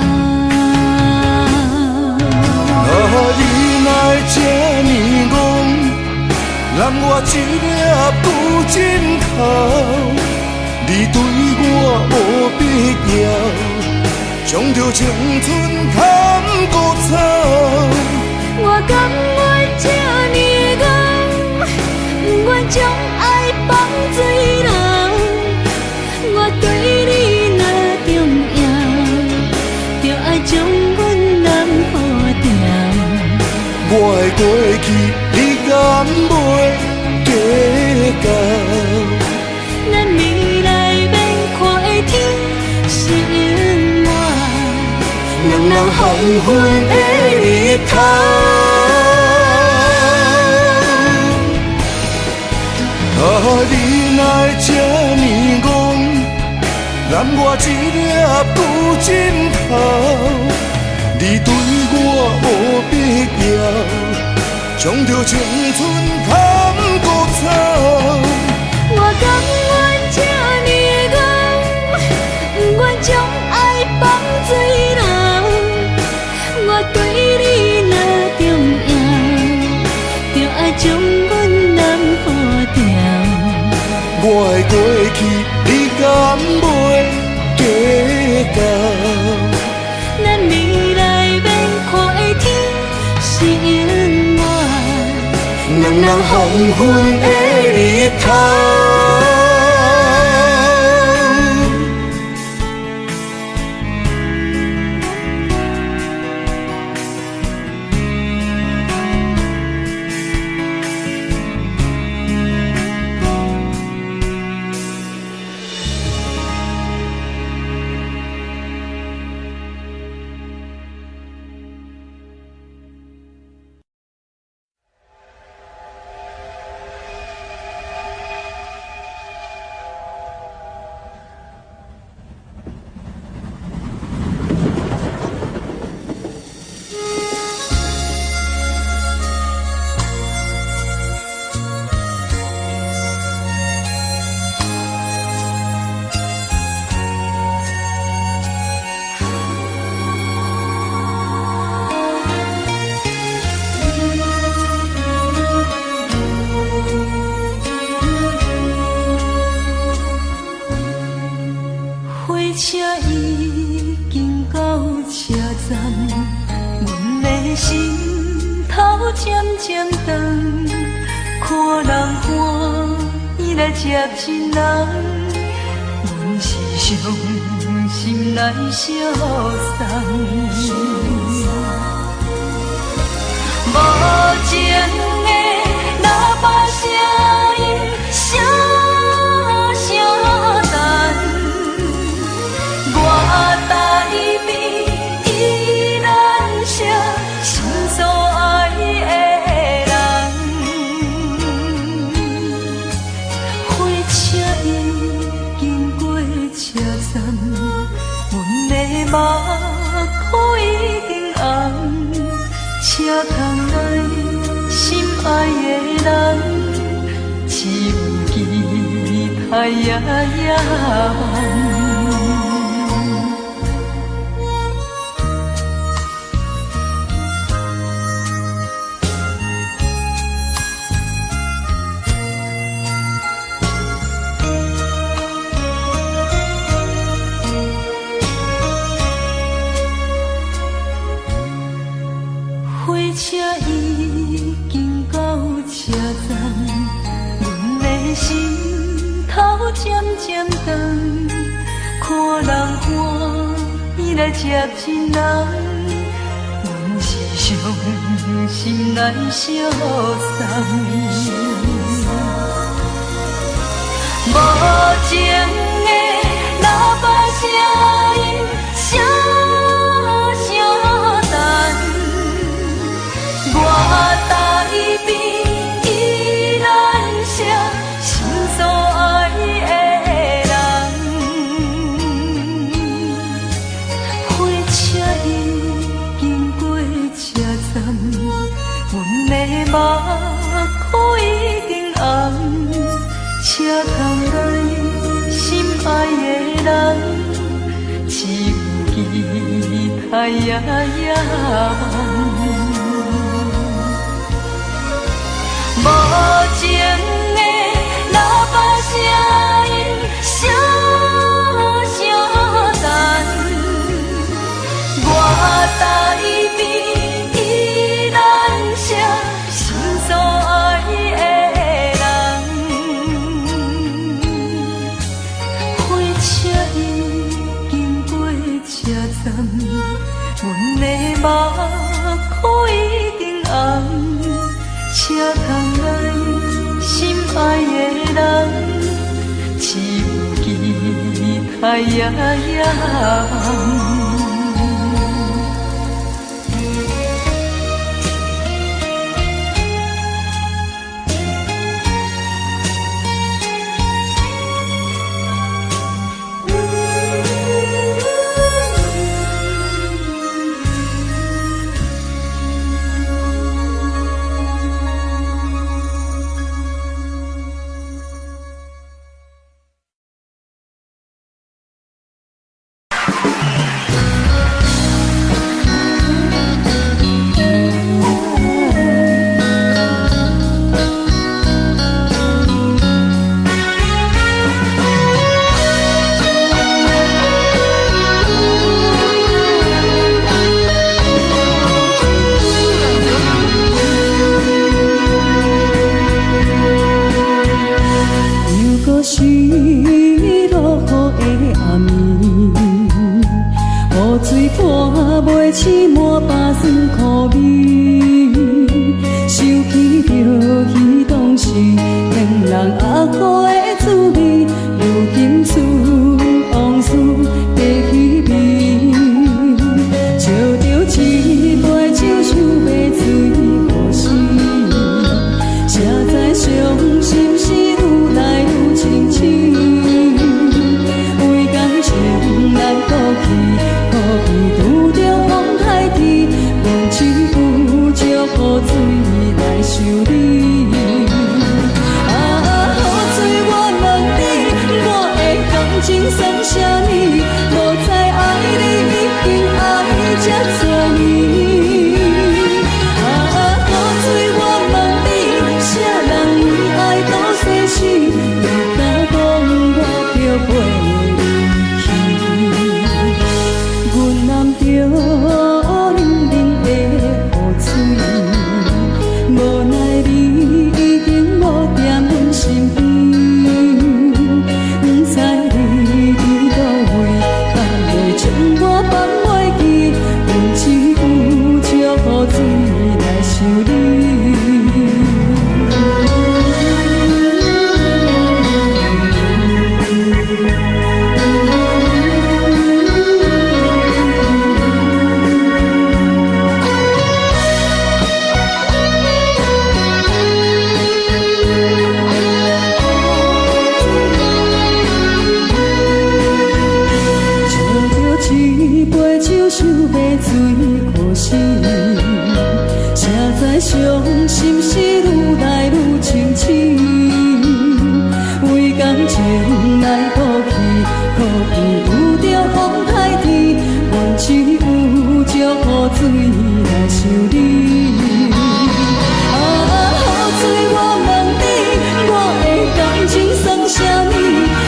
啊，你哪會這呢戇，揽我一粒旧枕頭，你對我無必要，將著青春砍枯草。我甘願這呢戇，不愿將愛放水流。我對你若重要，就愛將阮攬好牢。我的過去，你敢袂計較？咱未來欲看的天是永遠兩人黃昏的日頭。啊，你哪會這呢戇，攬我一粒舊枕頭，你對我無必要，將著青春砍枯草。我甘願這呢戇，不愿將愛放水流。我對你若重要，就愛將阮攬好牢。我的過去，你敢袂計較？咱未來欲看的天是永遠兩人黃昏的日頭。火車已經到車站，阮的心頭漸漸長，看人歡喜來接一人，阮是傷心來相送。無情的喇叭聲音，聲聲等。我台邊依然是心所愛的人。火車已經過車站，阮的目眶已經紅，車窗內心愛的人，只有期待夜夜梦。火車已經到車站，阮的心。漸漸長，看人歡喜來接近人，阮是傷心來相送。無情的喇叭聲音，聲聲等，我台邊依然是心所愛的人。火車已經過車站，阮的目眶已經紅。車窗內心愛的人，只有期待也野望。無情的喇叭聲音，聲聲等，我台邊依然是心所愛的人。火車已經過車站，阮的目眶已經紅。車窗內心愛的人，只有期待也野望。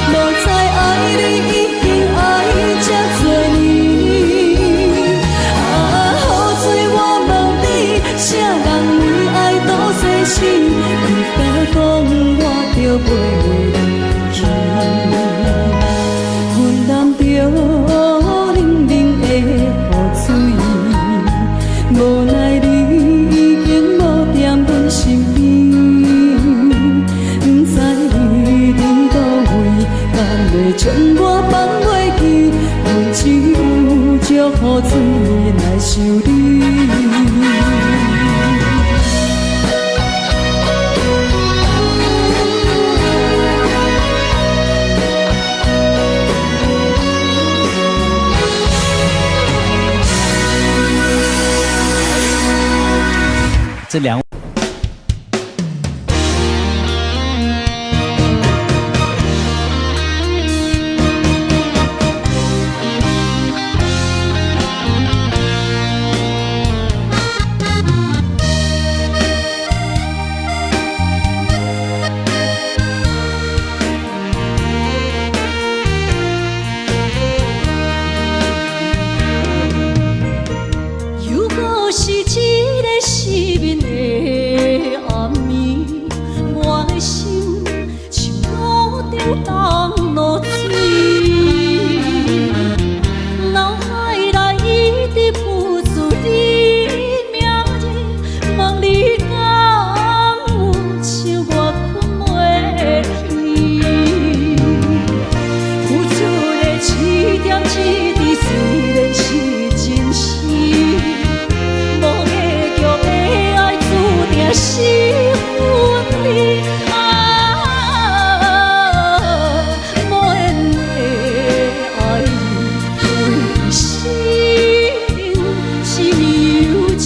無知愛你已經愛這多年。將我放袂記，阮只有祝雨水來想你。這兩。又閣是一个失眠的暗暝，我的心像炉顶冻露水，脑海内一直浮出你名字，问你敢有像我睏袂去？付出的一点一滴虽然是真实。无结局的爱注定是分离，啊，无缘的爱你，为生这呢有深。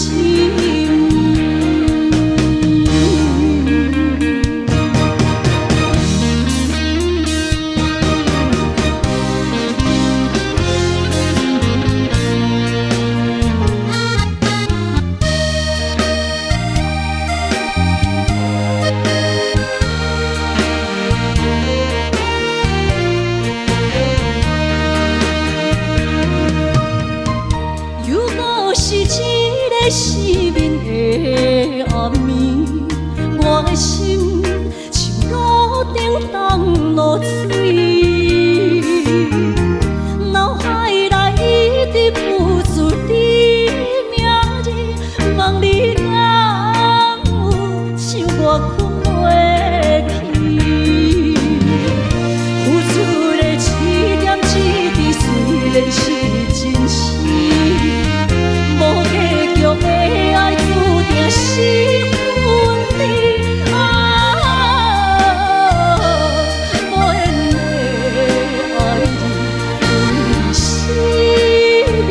又閣是一个失眠的暗暝，我的心像炉顶冻露水，脑海内一直浮出你名字，问你敢有像我睏袂去？付出的一点一滴虽然是真实，无结局的爱注定是分离，啊，无缘的爱你，为生命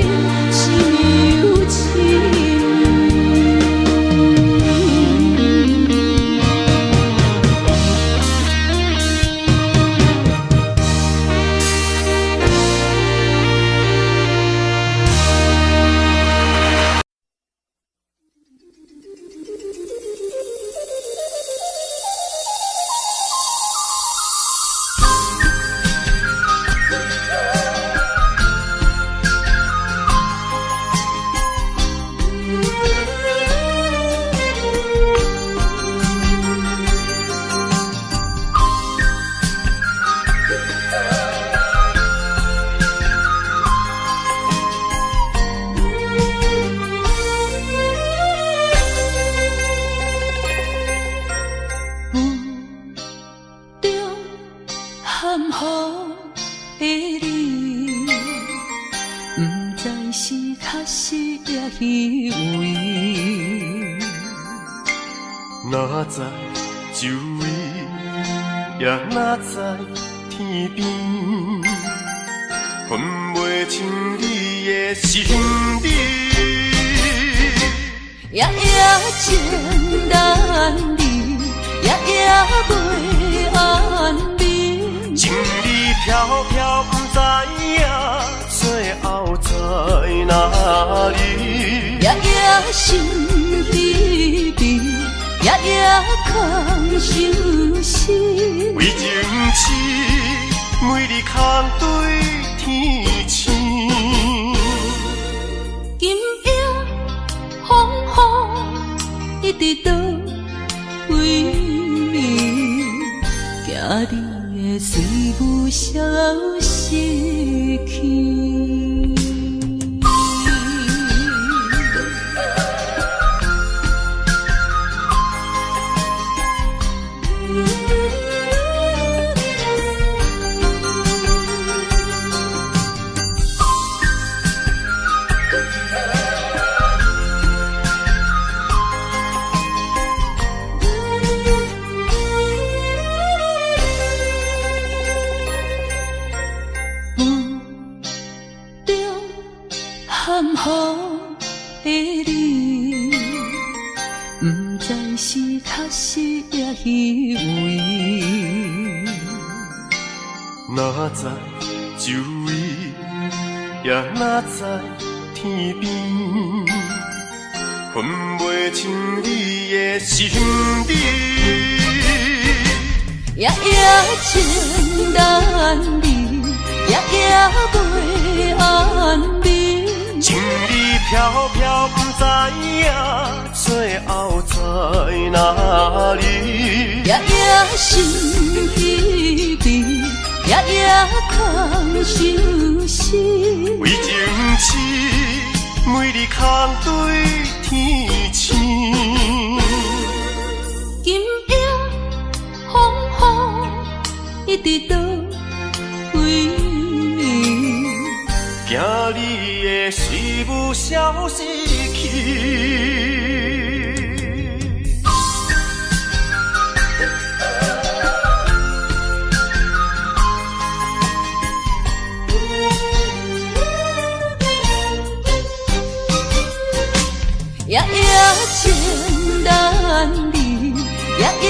这呢有深。雾中含糊的你，不知是确实抑虚伪。哪知周围，也哪知天边，分袂清你的身影。夜夜情难离，夜夜袂安眠。情理飘飘，不知影最后在哪里。夜夜心悱悱，夜夜空相思。为情痴，每日空对天星。今夜风雨一直倒位，惊你会随雾消失去。若知周圍，也若知天邊，分袂清你的心理。夜夜情難離，夜夜袂安眠。情理飄飄，不知影最後在哪裡。夜夜心疲憊，夜夜空相思。為情痴，每日空對天星。今夜風雨一直倒位？驚你的思慕消失去。夜夜情難離，夜夜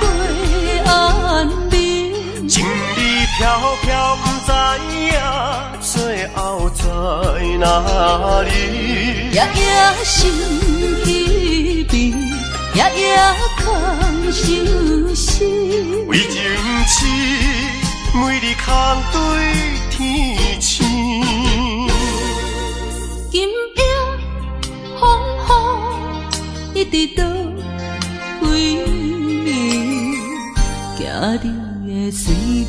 袂安眠。情理飄飄，不知影最後在哪裡。夜夜心疲憊，夜夜空相思。為情痴，每日空對天星。今夜風雨一直倒位？驚你的思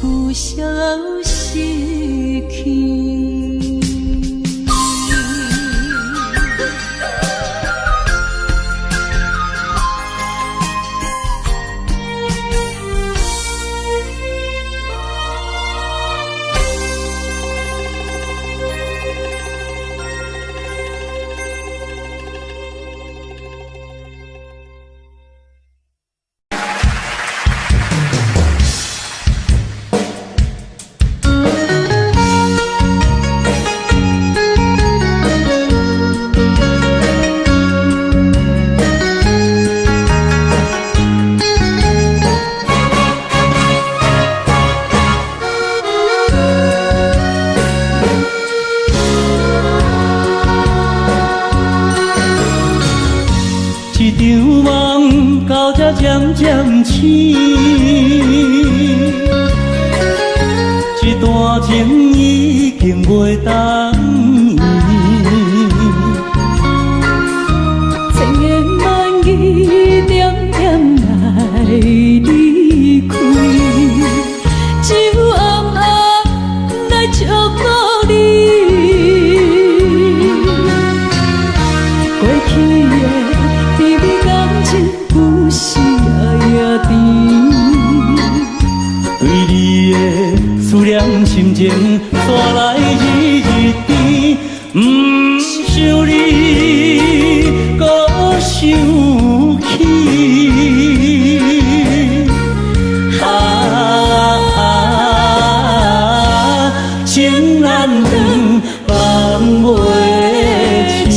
慕消失去。一場夢到這漸漸醒，一段情已經袂當圓。千言萬語點點來離開，只有暗暗來照顧你。過去的甜蜜感情，有時也甜。對你的思念心情，煞來日日甜。毋想你，閣想起。啊，情難斷，放袂清。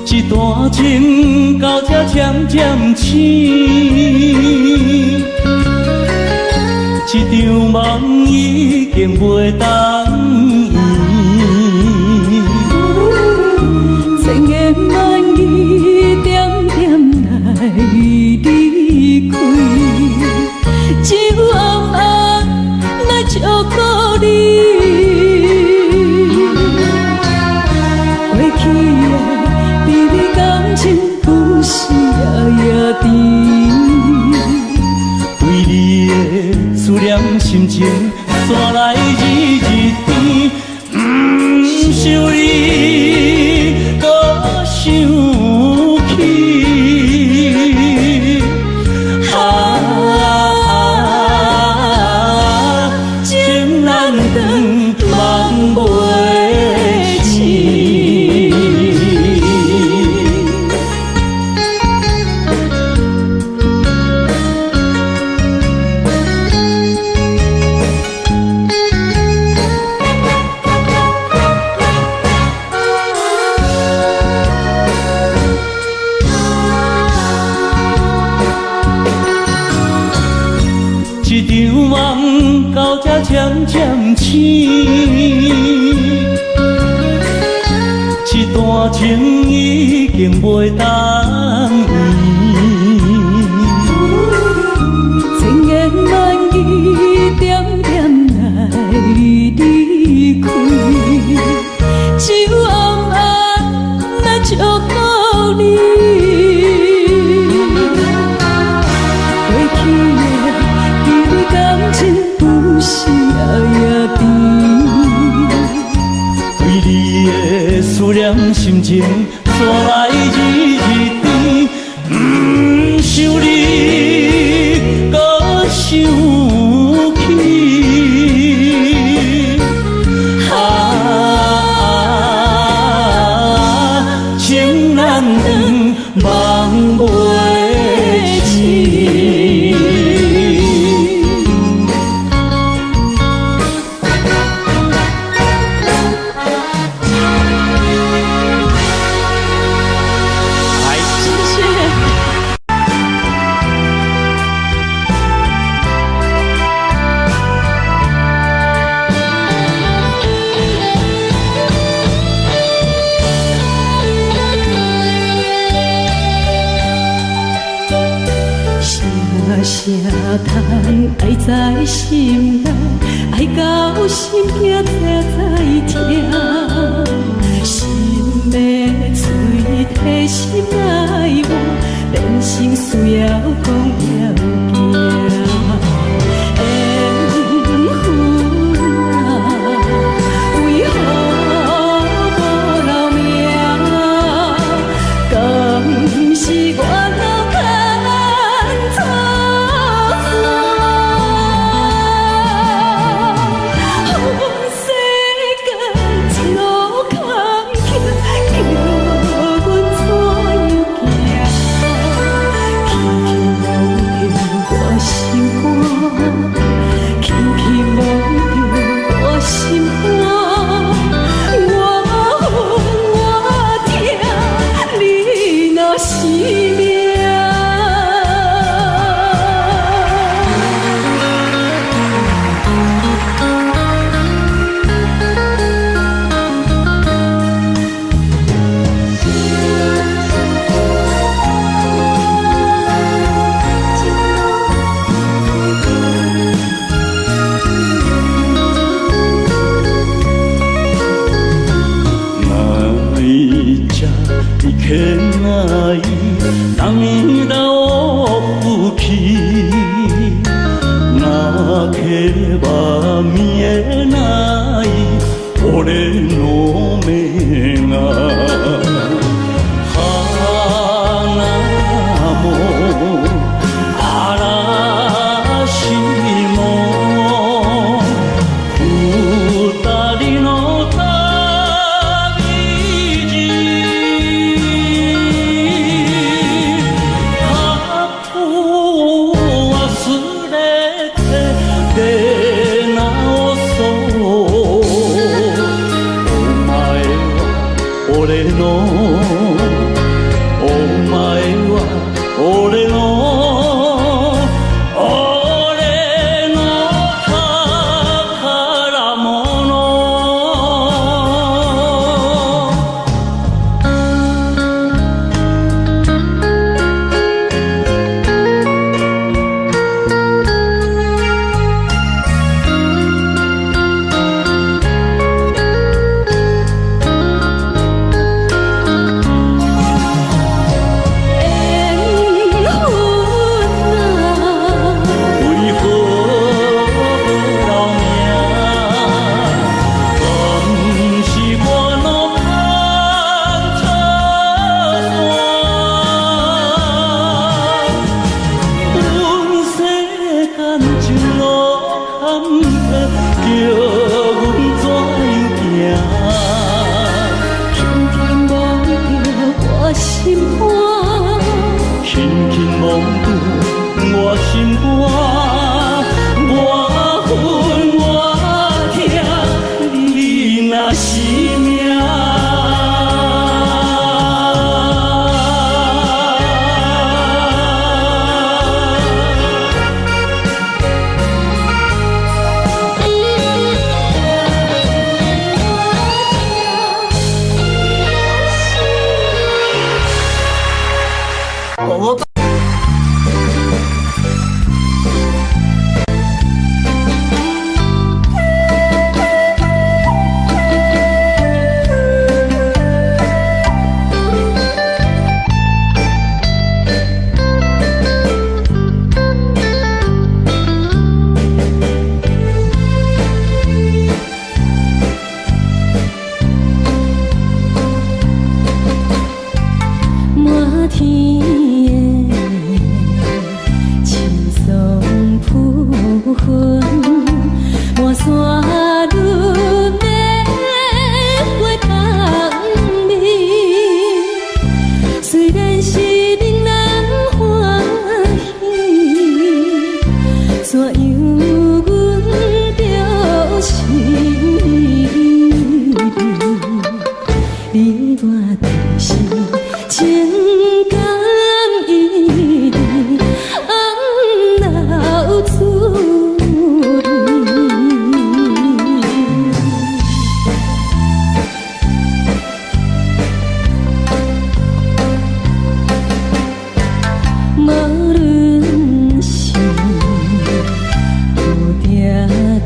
一段情到這漸漸醒，一場夢已經袂當圓。千言萬語點點來離開，只有暗暗來照顧你。過去的甜蜜感情，有時也甜。對你的思念心情，煞來日日甜。毋想你，閣想起。啊，情難斷，夢袂醒。梦到這渐渐醒，這段情已經袂當圓。千言萬語點點來離開，只有暗暗來祝福你。過去的記憶感情有時也甜。對你的思念心情，煞來日日甜。毋想你，閣想起。啊，情難斷，夢袂醒。謝謝。聲聲嘆愛在心內，愛到心驚才知疼。心欲喙提心來話，變成需要講要行。緣分啊，為何無留名？敢是我老牽錯線？世間一路坎坷，叫阮怎樣行？輕輕望著我心肝，輕輕望著我心肝，我恨我疼，你若是命。泣いちゃいけない涙を拭き泣けば見えない俺の目が花も嵐も二人の旅路過去を忘れて出直そうお前は俺のお前は俺の俺の宝物。緣分啊，為何無留名？敢是我老牽錯線？阮世間一路坎坷，叫阮怎樣行？輕輕望著我心肝，輕輕望著我心肝，我恨我疼，你若是命。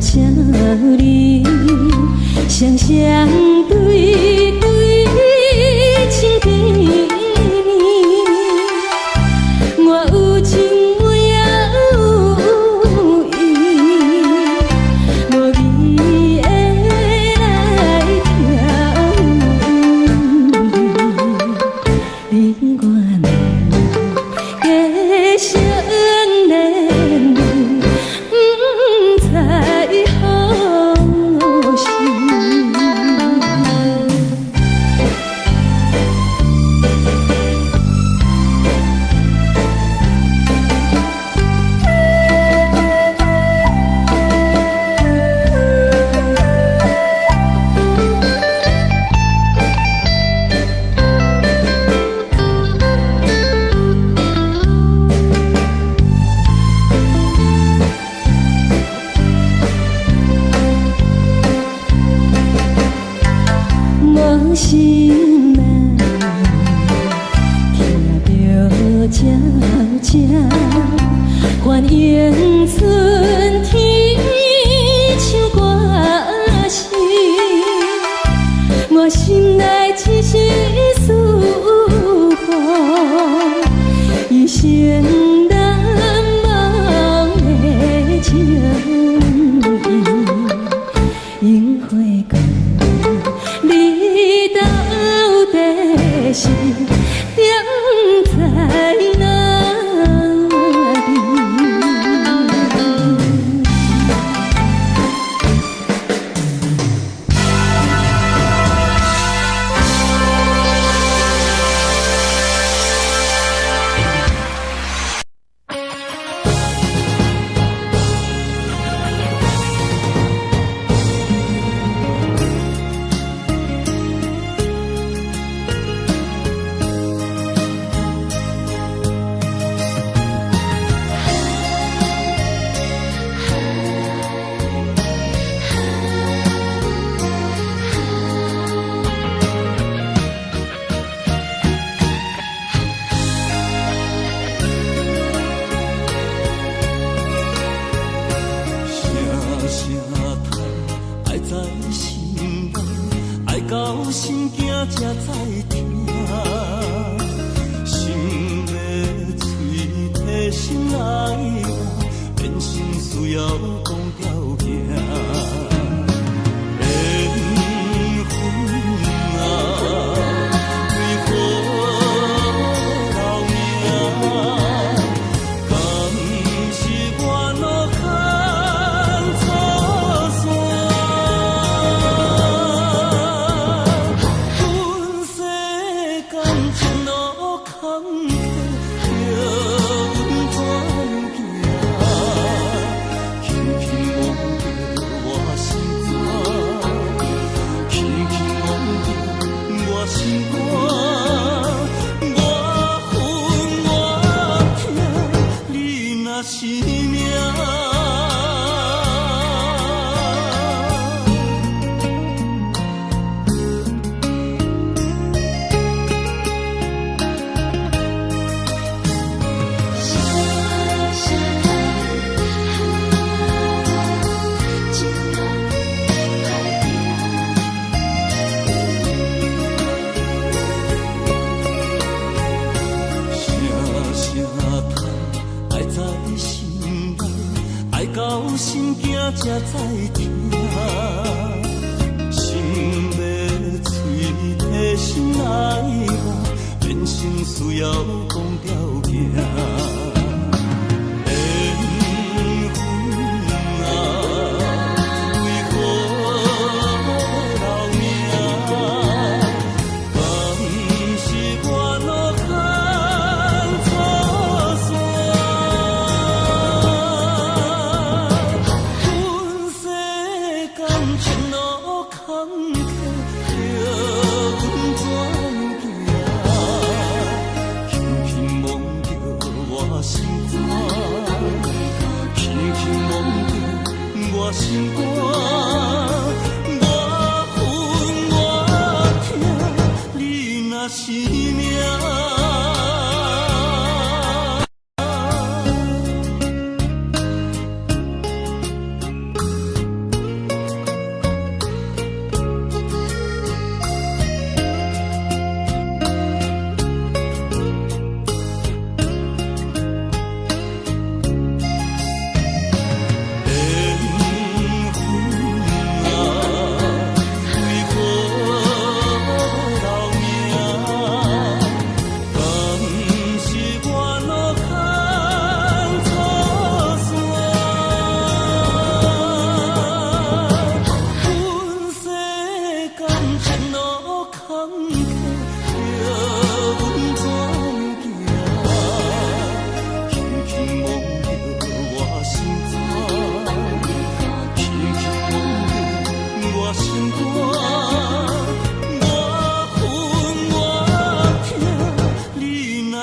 請你，雙雙對對親甜蜜。我有情我也有意，無味的來疼你我兩家相連理，毋知何時。我心內聽著鳥聲，歡迎春天唱歌聲。我心內一絲思慕，一生難忘的情意，櫻花糕。你到底是踮在哪裡？聲聲嘆，愛在心內，愛到心驚才知疼。心欲喙提心愛我，變成需要講條件。緣分啊，為何留名？敢是我路牽錯線？阮世感情路坎坷，叫阮怎样行？轻轻摸著我心肝，轻轻摸著我心肝，我恨我疼，你若是命。聲聲嘆，情路歹行。聲聲嘆，愛在心內，愛到心驚才知疼。心欲喙提心愛我，變成需要講條件。緣分啊，為何留名？敢是我路牽錯線？阮世感情路坎坷，叫阮怎样行？轻轻摸著我心肝，輕輕摸著我心肝，我恨我疼，你若是命。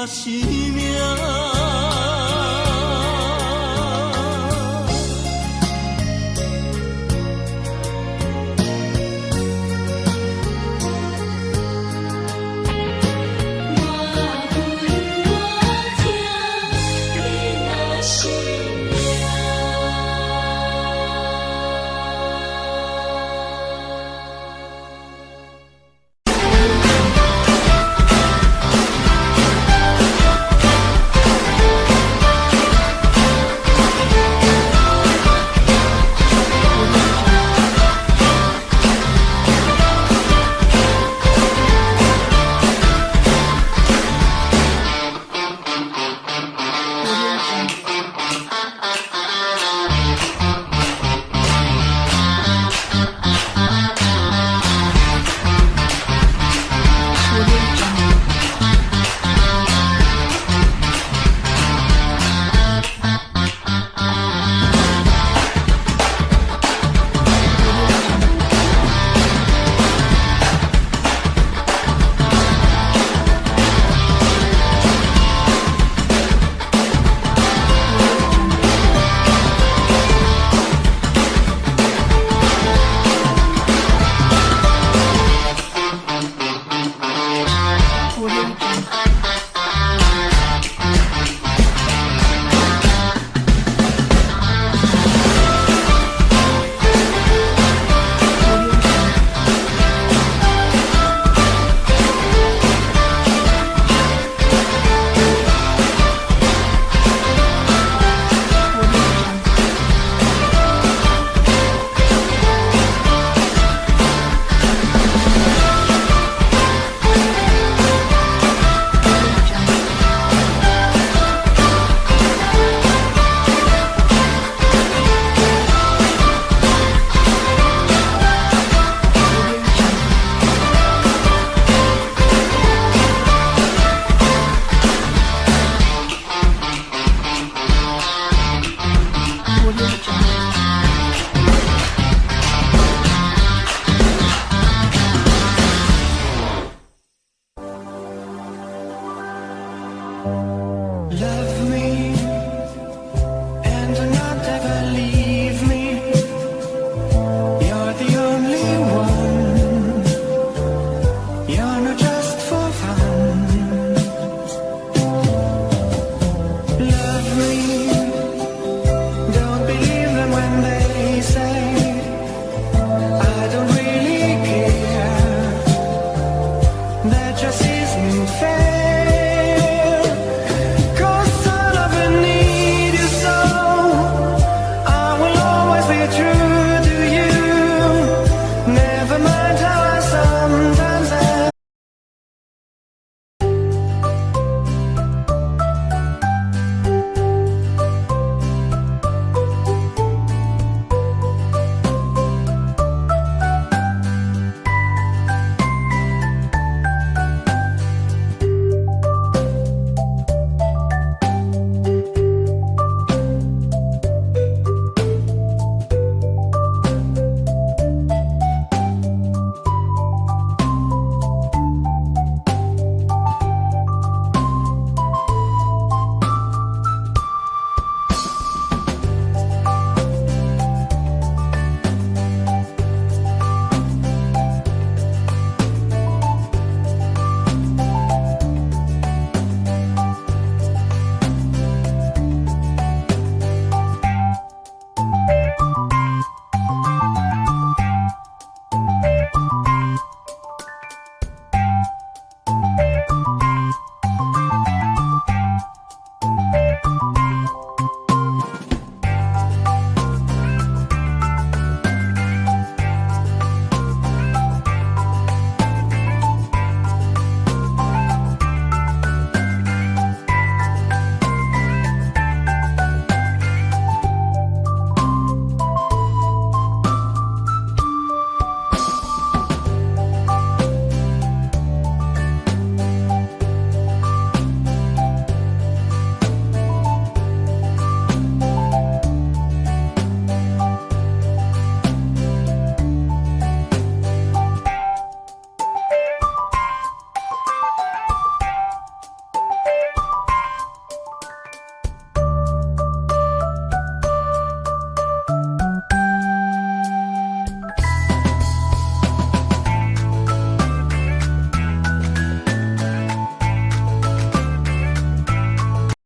生命。